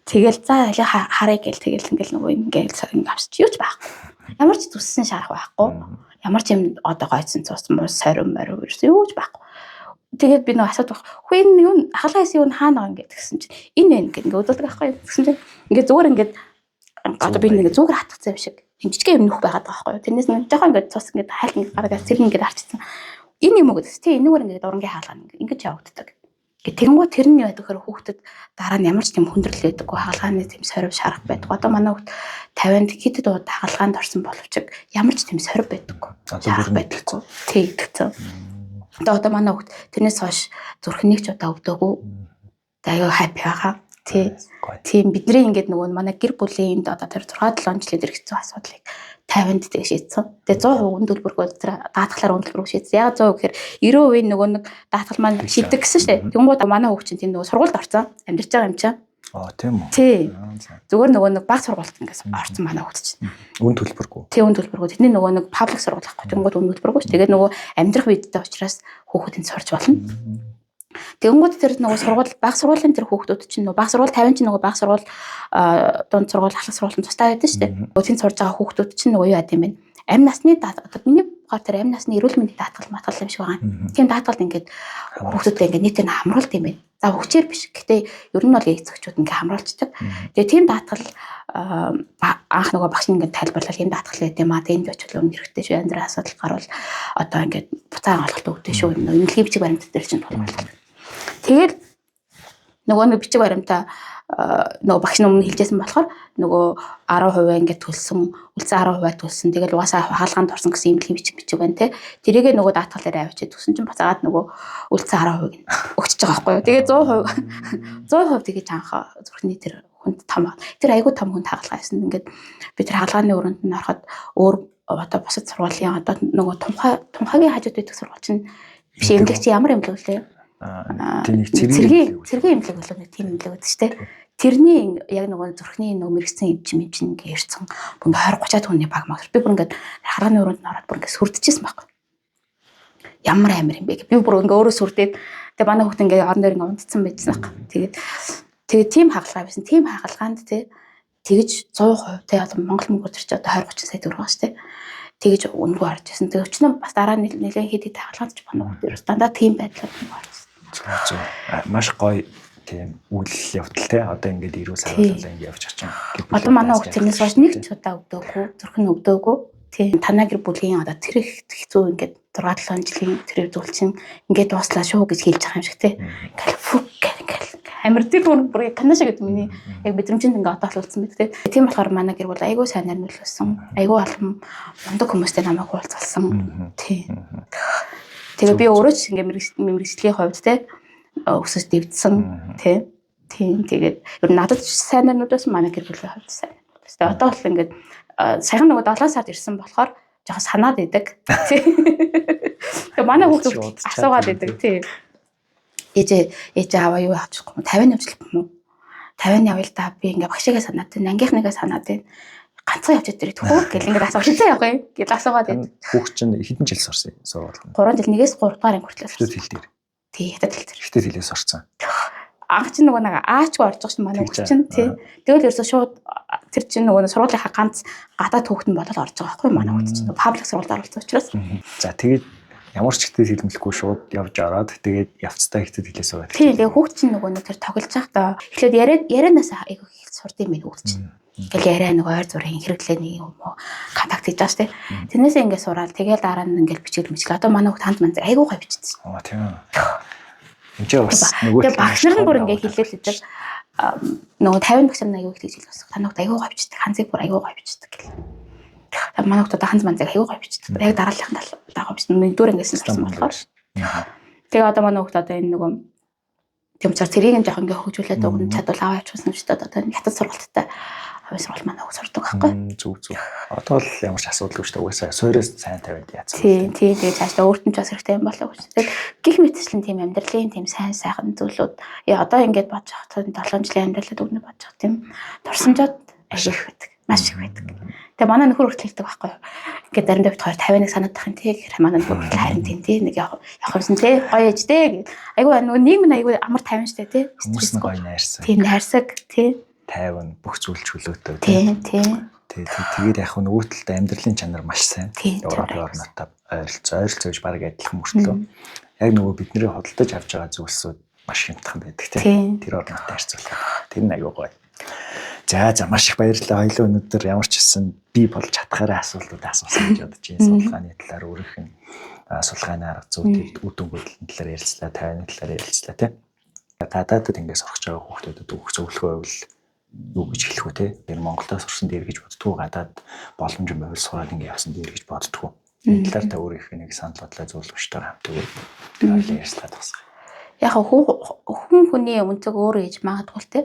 Тэгэл за аль харъя гэл тэгэл ингээл нөгөө ингээл ингээ авчиж юу ч байхгүй. Ямар ч зүссэн шарах байхгүй. Ямар ч юм одоо гойцсон цус муу сорим морив ерөөсөө юу ч байхгүй. Тэгээд би нөгөө асуудаг хүү энэ юу хагалгаа хийсэн юу хаана байгаа ингээд тэгсэн чинь энэ энэ гэх ингээ үзүүлдэг байхгүй тэгсэн чинь ингээ зүгээр ингээд одоо би нэг зүгээр хатгацсан юм шиг тийм жижиг юм нөх байгаад байгаа байхгүй. Тэрнээс нэг жоохон ингээ цус ингээ хайлт ингээ гараад тэр ингээ арчсан. Энэ юм уу гэсэн. Тий энэгээр ингээ дурангийн хаалгаа ингэж явагддаг. Гэ тэгэнгүүт тэр нь юу байдаг гэхээр хүүхдэд дараа нь ямар ч тийм хүндрэл байдаггүй хагалгааны тийм сорив шарах байдаг. Одоо манай хүүхд 50-нд хэд хэд удаа хагалгаанд орсон боловч ямар ч тийм сорив байдаггүй. Одоо бүр байдаггүй. Тий итгэцэн. Одоо манай хүүхд тэрнээс хойш зүрхнийг ч удаа өвдөөгүй. Аюу happy байгаа. Тий. Тийм бидний ингээд нөгөө манай гэр бүлийн энд одоо тэр 6 7 жилийн тэр хэцүү асуудлыг 50-нд тэг шийдсэн. Тэгээ 100% үн төлбөргүй тэр даатгалаар үн төлбөргүй шийдсэн. Яг 100% гэхээр 90% нөгөө нэг даатгал маань шийддэг гэсэн шүү дээ. Тэнгууд манай хүүхд чинь тийм нөгөө сургуульд орсон. Амьдарч байгаа юм чинь. Аа тийм үү. Тий. Зүгээр нөгөө нэг баг сургуульд ингээс орсон манай хүүхд чинь. Үн төлбөргүй. Тий үн төлбөргүй. Тэдний нөгөө нэг паблик сургууль байхгүй. Тэнгууд үн төлбөргүй ш. Тэгээд нөгөө амьдрах визтэй учраас хүүхэд энд сурч болно. Тэгэнгүүт тэр нөгөө сургууль баг сургуулийн тэр хүүхдүүд чинь нөгөө баг сургууль 50 чинь нөгөө баг сургууль дунд сургууль ахлах сургууль нь тусдаа байдаг шүү дээ. Нөгөө тэнд сурж байгаа хүүхдүүд чинь нөгөө юу яд юм бэ? Амь насны одоо миний ухаар тэр амь насны эрүүл мэндийн даатгал матгал юм шиг байгаа. Тийм даатгалд ингээд хүүхдүүдэд ингээд нийтээр нь хамруулт юм байна. За хүчээр биш. Гэтэ ер нь бол эцэгчүүд ингээд хамруулцдаг. Тэгээ тийм даатгал анх нөгөө багш нь ингээд тайлбарлал энэ даатгал гэдэг юм аа. Тэгээ энд очивол өмнө хэрэгтэй шүү. Янз бүрийн асуудал гарвал одоо ингээд буцаан олголт өгдөө шүү. Эмнэлгийн бичиг баримт дээр чинь тулгуурлаа. Тэгэл нөгөө нэг бичиг баримтаа нөгөө багш нь өмнө хэлжсэн болохоор нөгөө 10% ингээд төлсөн, үлдсэн 10% төлсөн. Тэгэл угаасаа хаалгаанд орсон гэсэн имлэгийн бичиг бичиг байна те. Тэрийгээ нөгөө даатгал дээр авчиад төсөн чинь буцаагаад нөгөө үлдсэн 10%-ыг нь өгчөж байгаа байхгүй юу. Тэгээ 100% 100% тэгэж анх зүрхний тэр хүнд том тэр айгүй том хүнд хагалгаа байсан. Ингээд би тэр хагалгааны өрөөнд нь ороход өөр одоо бусад сургуулийн одоо нөгөө тунхагийн хажууд байдаг сургууль чинь биш эмнэлэг чи ямар эмнэлэг вүлээ? Тэр нэг цэргийн эмнэлэг болоо нэг тийм эмнэлэг байдаг шүү дээ. Тэрний яг нөгөө зүрхний нөгөө мэрэгсэн эмч эмч ингээ ирсэн. Бүр ингээ 20 30 хүний баг маг. Би бүр ингээ харааны өрөөнд нь ороод бүр ингээ сүрдэжсэн байхгүй. Ямар амир юм бэ гэ. Би бүр ингээ өөрөө сүрдээд тэгээ манай хүүхд ингээ орон дээр ингээ унтцсан байжсан байхгүй. Тэгээд тэгээ тийм хагалгаа байсан. Тийм хагалгаанд те тэгэж 100% те одоо Монгол мөнгөөр тэр чи одоо 20 30 сая төгрөг байгаа шүү дээ. Тэгэж үнэгүй орж ирсэн. Тэгээ өчнөө бас дараа нь нэлээд хэд хэд хагалгаанд ч манай хүүхд ерөөс дандаа тийм байдлаар үнэгүй орж ирсэн. Зөв. Маш гоё тийм үйл явдал те одоо ингээд эрүүл харууллаа ингээд явж байгаа чинь. Одоо манай хүүхд тэрнээс хойш нэг ч удаа өвдөөгүй, зүрх нь өвдөөгүй. Тийм танаа гэр бүлийн одоо тэр их хэцүү ингээд 6 7 жилийн тэр зүйл чинь ингээд дууслаа шүү гэж хэлж байгаа юм шиг те. Ингээл фүк гэх ингээл Амир тэр бүр канаша гэдэг миний яг мэдрэмжинд ингээ одоо холбогдсон байдаг те. Тийм болохоор манай гэр бүл айгүй сайнаар нөлөөлсөн. Айгүй олон мундаг хүмүүстэй намайг уулзалсан. Тий. Тэгээ би өөрөө ч ингээ мэргэжлийн хувьд те өсөж дэвдсэн те. Тийм, тэгээд ер нь надад ч сайнаар нөлөөлсөн, манай гэр бүлийн хувьд сайн. Тэгээ одоо бол ингээд саяхан нөгөө 7 сард ирсэн болохоор жоохон санаад идэг. Тэгээ манай хүүхдүүд асуугаад идэг тий. Ээж аваа юу авчих юм 50 явуулах юм уу? 50 явъя л да, би ингээ багшигаа санаад байна. Ангийнхныгаа санаад байна. Ганцхан явж идэг хөө гэл ингээд асуух хизээ явах юм гэл асуугаад идэг. Хүүхд чинь хэдэн жил сурсан сургуульд? 3 жил, 1-ээс 3 дугаар анги хүртэл сурсан. Хятад хэл дээр. Тий, хятад хэл дээр. Хятад хэлээс сурсан. Анх чинь нөгөө нэг аачгүй орж байгаа шин манай хүүхд чинь тий. Тэгэл ерөөсөө шууд тэр чинь нөгөө сургуулийнхаа ганц гадаад хүүхэд нь болол орж байгаа байхгүй манай хүүхд чинь public сургуульд оролцсон учраас. За тэгээд ямар ч хятад хэлмэлгүй шууд явж ороод тэгээд явцдаа хятад хэлээ сураад. Тий, тэгээ хүүхд чинь нөгөө нэг тэр тоглож байхдаа эхлээд ярианаас айгүй их сурд юм байна хүүхд чинь. Ингээл яриа нэг ойр зургийн хэрэглээ нэг юм уу контакт хийж байгаа шүү дээ. Тэрнээсээ ингээд сураал тэгэл дараа нь ингээд бичгэл мичгэл. Одоо манай хүүхд ханд манз айгүй гоё бичсэн. Аа тийм. Энд чинь бас нөгөө тэгээ багш нар нь бүр ингээд хэлээл идэг. Нөгөө 50 багш нар айгүй их хэлж байсан. Танай хүүхд айгүй гоё бичдэг. Ханзыг бүр айгүй гоё бичдэг гэл. Манай хүүхд одоо ханз манзыг айгүй гоё бичдэг. Яг дарааллахын дагуу бичдэг. Нэгдүгээр ангиас нь сурсан болохоор. Тэгээ одоо манай хүүхд одоо энэ нөгөө тийм учраас тэрийг нь жоох ингээ хөгжүүлээд уг нь чадвал аваа явуулсан юм шүү дээ. Одоо энэ хятад сургалттай хувийн сургууль манай хүүхд сурдаг байхгүй. Зүг зүг. Одоо л ямар ч асуудалгүй шүү дээ. Угаасаа суурьаас сайн тавиад яацсан. Тийм тийм, тэгээ цаашдаа өөрт нь ч бас хэрэгтэй юм болоо гэж. Тэгээд гих мэтчлэн тийм амьдралын тийм сайн сайхан зүйлүүд одоо ингээд бодож байхад 7 жилийн амьдралд өгнө бодож байх тийм дурсамжууд маш их байдаг. Маш их байдаг. Тэгээ манай нөхөр хүртэл хэлдэг байхгүй юу. Ингээд заримдаа бит хоёр 51 санаад тах юм тий гэхээр манай нөхөр хүртэл харин тийм тий нэг явах юмсан тий гоё ээж тий гэх. Айгүй нөгөө нийгэм нь айгүй амар тайван штэ тий. Хүмүүс нь гоё найрсаг. Тийм найрсаг тий. Тайван бүх зүйл чөлөөтэй тий. Тий. Тий. Тэгээд яг нөгөө талд амьдралын чанар маш сайн. Европын орнуудтай ойролцоо гэж баг адилхан мөртлөө яг нөгөө бидний худалдаж авч байгаа зүйлсүүд маш хямдхан байдаг тий. Тэр орнуудтай харьцуулахад тэр нь айгүй гоё. За маш их баярлалаа. Хоёулаа өнөөдөр ямар ч гэсэн би болж чадхаараа асуултууд асуусан гэж бодож байна. Судалгааны талаар өөрийнх нь судалгааны арга зүй тэр үр дүнгуүтлийн талаар ярилцлаа, тайвны талаар ярилцлаа тий. Гадаадад ингээд сурч байгаа хүүхдүүдэд өгөх зөвлөгөө байвал юу гэж хэлэх вэ тий? Тэр Монголдо сурсан дээр гэж боддгоо, гадаад боломж байвал сураад ингээд явсан дээр гэж боддгоо. Энэ талаар та өөрийнх нь нэг санал бодлоо зөвлөгчтэйгээ хамт өгөөд тэр хоёулаа ярилцлага тусгая. Яг хүн хүний өнцөг өөрөө ээж магадгүй л тий.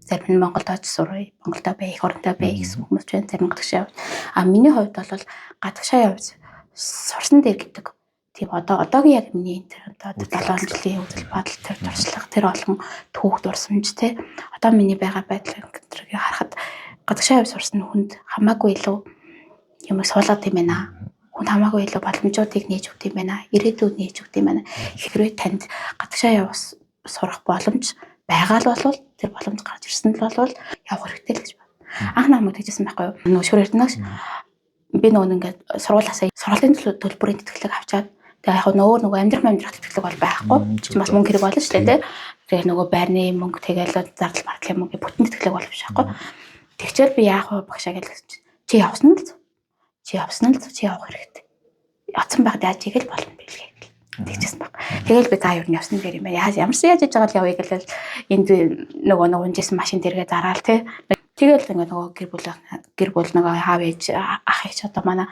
Зарим нь Монголд очиж сурах, Монголдо бай, эх орондоо бай гэсэн хүмүүс ч байна, зарим гадагшаа явж. А миний хувьд бол гадагшаа явж сурсан дээр гэдэг тийм одоогийн яг миний энэ одоо 7 жилийн үзэл бодол тэр туршлага тэр олон түүх дурсамж тий. Одоо миний байгаа байдал гэдгийг харахад гадагшаа явж сурсан хүнд хамаагүй илүү юм суулгаад юм байна. Хүнд хамаагүй илүү боломжуудыг нээж өгд юм байна. Ирээдүйд нээж өгд юм байна. Хэрвээ танд гадагшаа явж сурах боломж байгаа л болвол тэр боломж гарч ирсэн л болвол явах хэрэгтэй л гэж байна. Анх намайг тэгжсэн байхгүй юу? Нөгөө шүр эрдэнэш би нөгөө ингээд сургуулаасаа сургуулийн төлбөрийн тэтгэлэг авчаад тэгээ яг нөгөө амьдрах тэтгэлэг бол байхгүй. Бас мөнгө хэрэг болно шүү дээ тий. Тэгээ нөгөө байрны мөнгө тэгэл зардал мардлын мөнгө бүтэн тэтгэлэг бол биш байхгүй. Тэгчээр би яах вэ багшаа гэж чинь чи явсан л зү. Чи явсан л зү, чи явах хэрэгтэй. Явсан байхад яаж хийгээл болно билгээ гэл. Тэгчихсэн баг. Тэгэл би за юу явсан дээр юм байна. Яаж ямарсан яаж яж байгаа л явъя гэлэл энд нөгөө нэг унжсэн машин дээргээ зараал тий. Тэгэл ингээ нөгөө гэр бүл нөгөө хаав ээж ах ээж одоо манай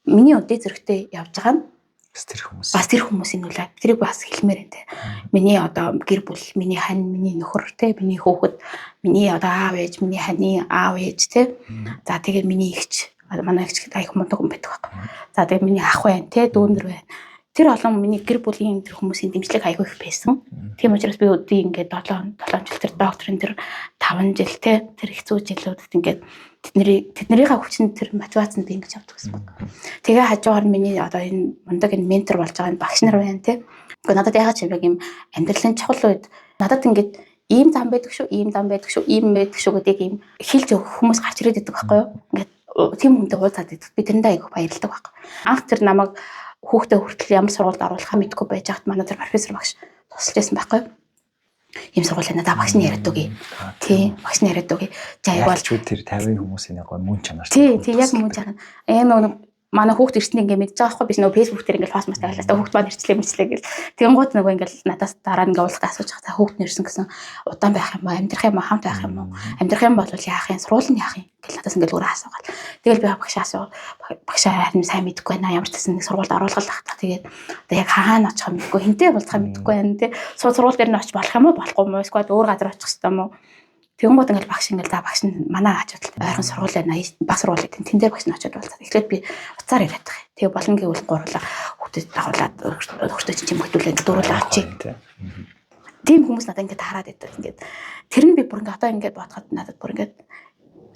миний өдөө зөрөгтэй явж байгаа нь бас тэр хүмүүс. Бас тэр хүмүүсийн нүлээ. Тэрийг бас хэлмээр байна те. Миний одоо гэр бүл, миний хань, миний нөхөр те, миний хүүхэд, миний одоо аав ээж, миний ханы аав ээж те. За тэгээд миний эгч, манай эгч гэдэг аяг мундаг хүн байдаг байхгүй. За тэгээд миний ах байна те, дүүнер байна. Тэр олон миний гэр бүлийн тэр хүмүүсийн дэмжлэг аягүй их байсан. Тийм учраас би өдөө ингээд 7 жил тэр докторын тэр 5 жил те, тэр их зүү жилүүдэд ингээд тэднэрийнхээ хүчинд тэр мотивацанд би ингэж явдаг гэсэн баг. Тэгээ хажуугаар миний одоо энэ мундаг энэ ментор болж байгаа энэ багш нар байна те. Гэхдээ надад яагаад ч юм яг юм амьдралын чухал үед надад ингээд ийм зам байдаг шүү, ийм зам байдаг шүү, ийм байдаг шүү гэдгийг ийм хэлж өгөх хүмүүс гарч ирээд байдаг байхгүй юу? Ингээд тийм хүнтэй уулзаад байдаг. Би тэрэндээ айгүйх баярлалдаг байхгүй. Анх тэр намайг хүүхдээ хүртэл ямар сургуульд оруулахаа мэдэхгүй байж байхад манай тэр профессор багш тусалж байсан байхгүй юу? Ийм сургууль байна. За багш нь яриад үгүй. Тий, багш нь яриад үгүй. За яг бол тэр 50 хүмүүсийн гой мөн чанар. Тий, тий яг мөн чанар. Яг нөгөө Манай хүүхд ирсэн ингээ мэдж байгаа байхгүй, би нөгөө Facebook дээр ингээ пост маст тавиалаа. Хүүхд маань ирчлээ мэтлээ гэл. Тэгэнгუთ нөгөө ингээл надаас дараа нь ингээ уулзах асууж байгаа. Хүүхд нь ирсэн гэсэн удаан байх юм уу, амьдрах юм уу, хамт байх юм уу? Амьдрах юм бол яах юм, сургууль нь яах юм гэл надаас ингээл өөрөө асуугаал. Тэгэл би багшаа асуу. Багшаа харин сайн мэдэхгүй байна. Ямар ч гэсэн нэг сургуульд оруулах л та. Тэгээд одоо яг хаана очих юм мэдэхгүй, хинтээ болцох юм мэдэхгүй байна тий. Сургууль дээр нь очиж болох юм уу, болохгүй юм уу? Эсвэл өөр газар очих хэрэгтэй юм уу? Тэгэнгүүт ингээл багш ингээл за багш нь манай ачаалтал ойрхон сургууль байна. Баг сургууль гэдэг. Тэн дээр багш нь очиод уулзаад. Эхлээд би уцаар яриад байгаа. Тэгээ болон гэвэл гурлаа хүүхдэд дагуулад өөртөө чинь чимэгдүүлээд дөрүүлээ очие. Тийм хүмүүс надад ингээд хараад байдаг. Ингээд тэр нь би бүр ингээд одоо ингээд бодоход надад бүр ингээд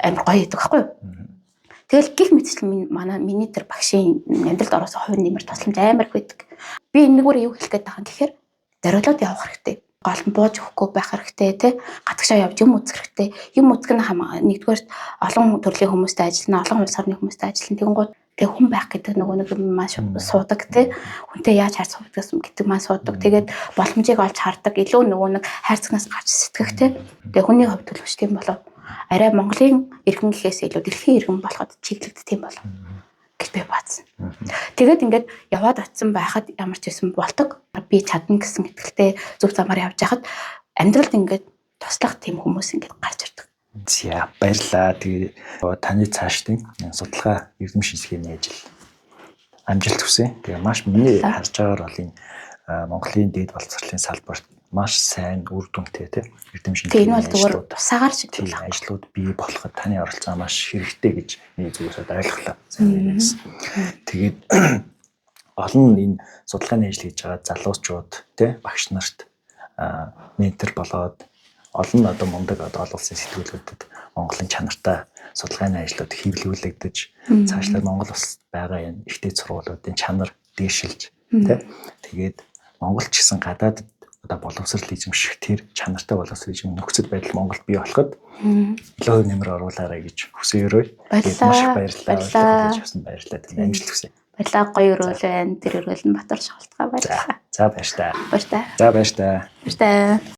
амар гоё идэг байхгүй юу? Тэгэл гих мэтчлэн манай миний тэр багшийн амьдралд ороосон хувь нэмэр тусламж амар их байдаг. Би энэгээр юу хэлэх гээд байгаа юм гэхээр зориулаад явах хэрэгтэй. Гол нь бууж өгөхгүй байх хэрэгтэй тий. Гадагшаа явж юм үзэх хэрэгтэй. Юм үзэх нь нэгдүгээр олон төрлийн хүмүүстэй ажиллана, олон улс орны хүмүүстэй ажиллана. Тэгэнгүүт тэг хүн байх гэдэг нөгөө нэг юм маань суудаг тий. Хүнтэй яаж харьцах гэдэг маань суудаг. Тэгээд боломжийг олж хардаг. Илүү нөгөө нэг хайрцагнаас гарч сэтгэх тий. Тэгээ хүний хувьд төлөвшдөг юм болов. Арай Монголын иргэн гэхээс илүү дэлхийн иргэн болоход чиглэгддэг юм болов гэж би бодсон. Тэгээд ингээд яваад очисон байхад ямар ч байсан болдог. Би чадна гэсэн итгэлтэй зөв замаар явж байхад амьдралд ингээд туслах тийм хүмүүс ингээд гарч ирдэг. За баярлалаа. Тэгээд таны цаашдын судалгаа эрдэм шинжилгээний ажил амжилт хүсье. Тэгээ маш миний харж байгаагаар бол энэ Монголын дээд боловсролын салбарт маш сайн үр дүнтэй тийм эрдэм шинжилгээний энэ бол зүгээр тусаагаар шиг ажлууд бий болоход таны оролцоо маш хэрэгтэй гэж миний зүгээс ойлголоо. Тэгээд олон энэ судалгааны ажил хийж байгаа залуучууд тий багш нарт ментор болоод олон одоо мундаг одоо олон улсын сэтгүүлүүдэд Монголын чанартай судалгааны ажлууд хэвлүүлэгдэж цаашлаад Монгол улсад байгаа энэ ихтэй сургуулиудын чанар дээшилж тий тэгээд Монгол ч гэсэн гадаадд одоо боловсрол эзэмших тэр чанартай боловсрол эзэм нөхцөл байдал Монголд бий болоход илүү хувь нэмэр оруулаарай гэж хүсэн өрөөе. Маш их баярлалаа. Баярлалаа. Амжилт хүсье. Баярлалаа. Гоё өрөөл байна. Тэр өрөөл нь Батар шалтгаан баярлалаа. За баярлалаа. Баярлалаа. За баярлалаа. Баярлалаа.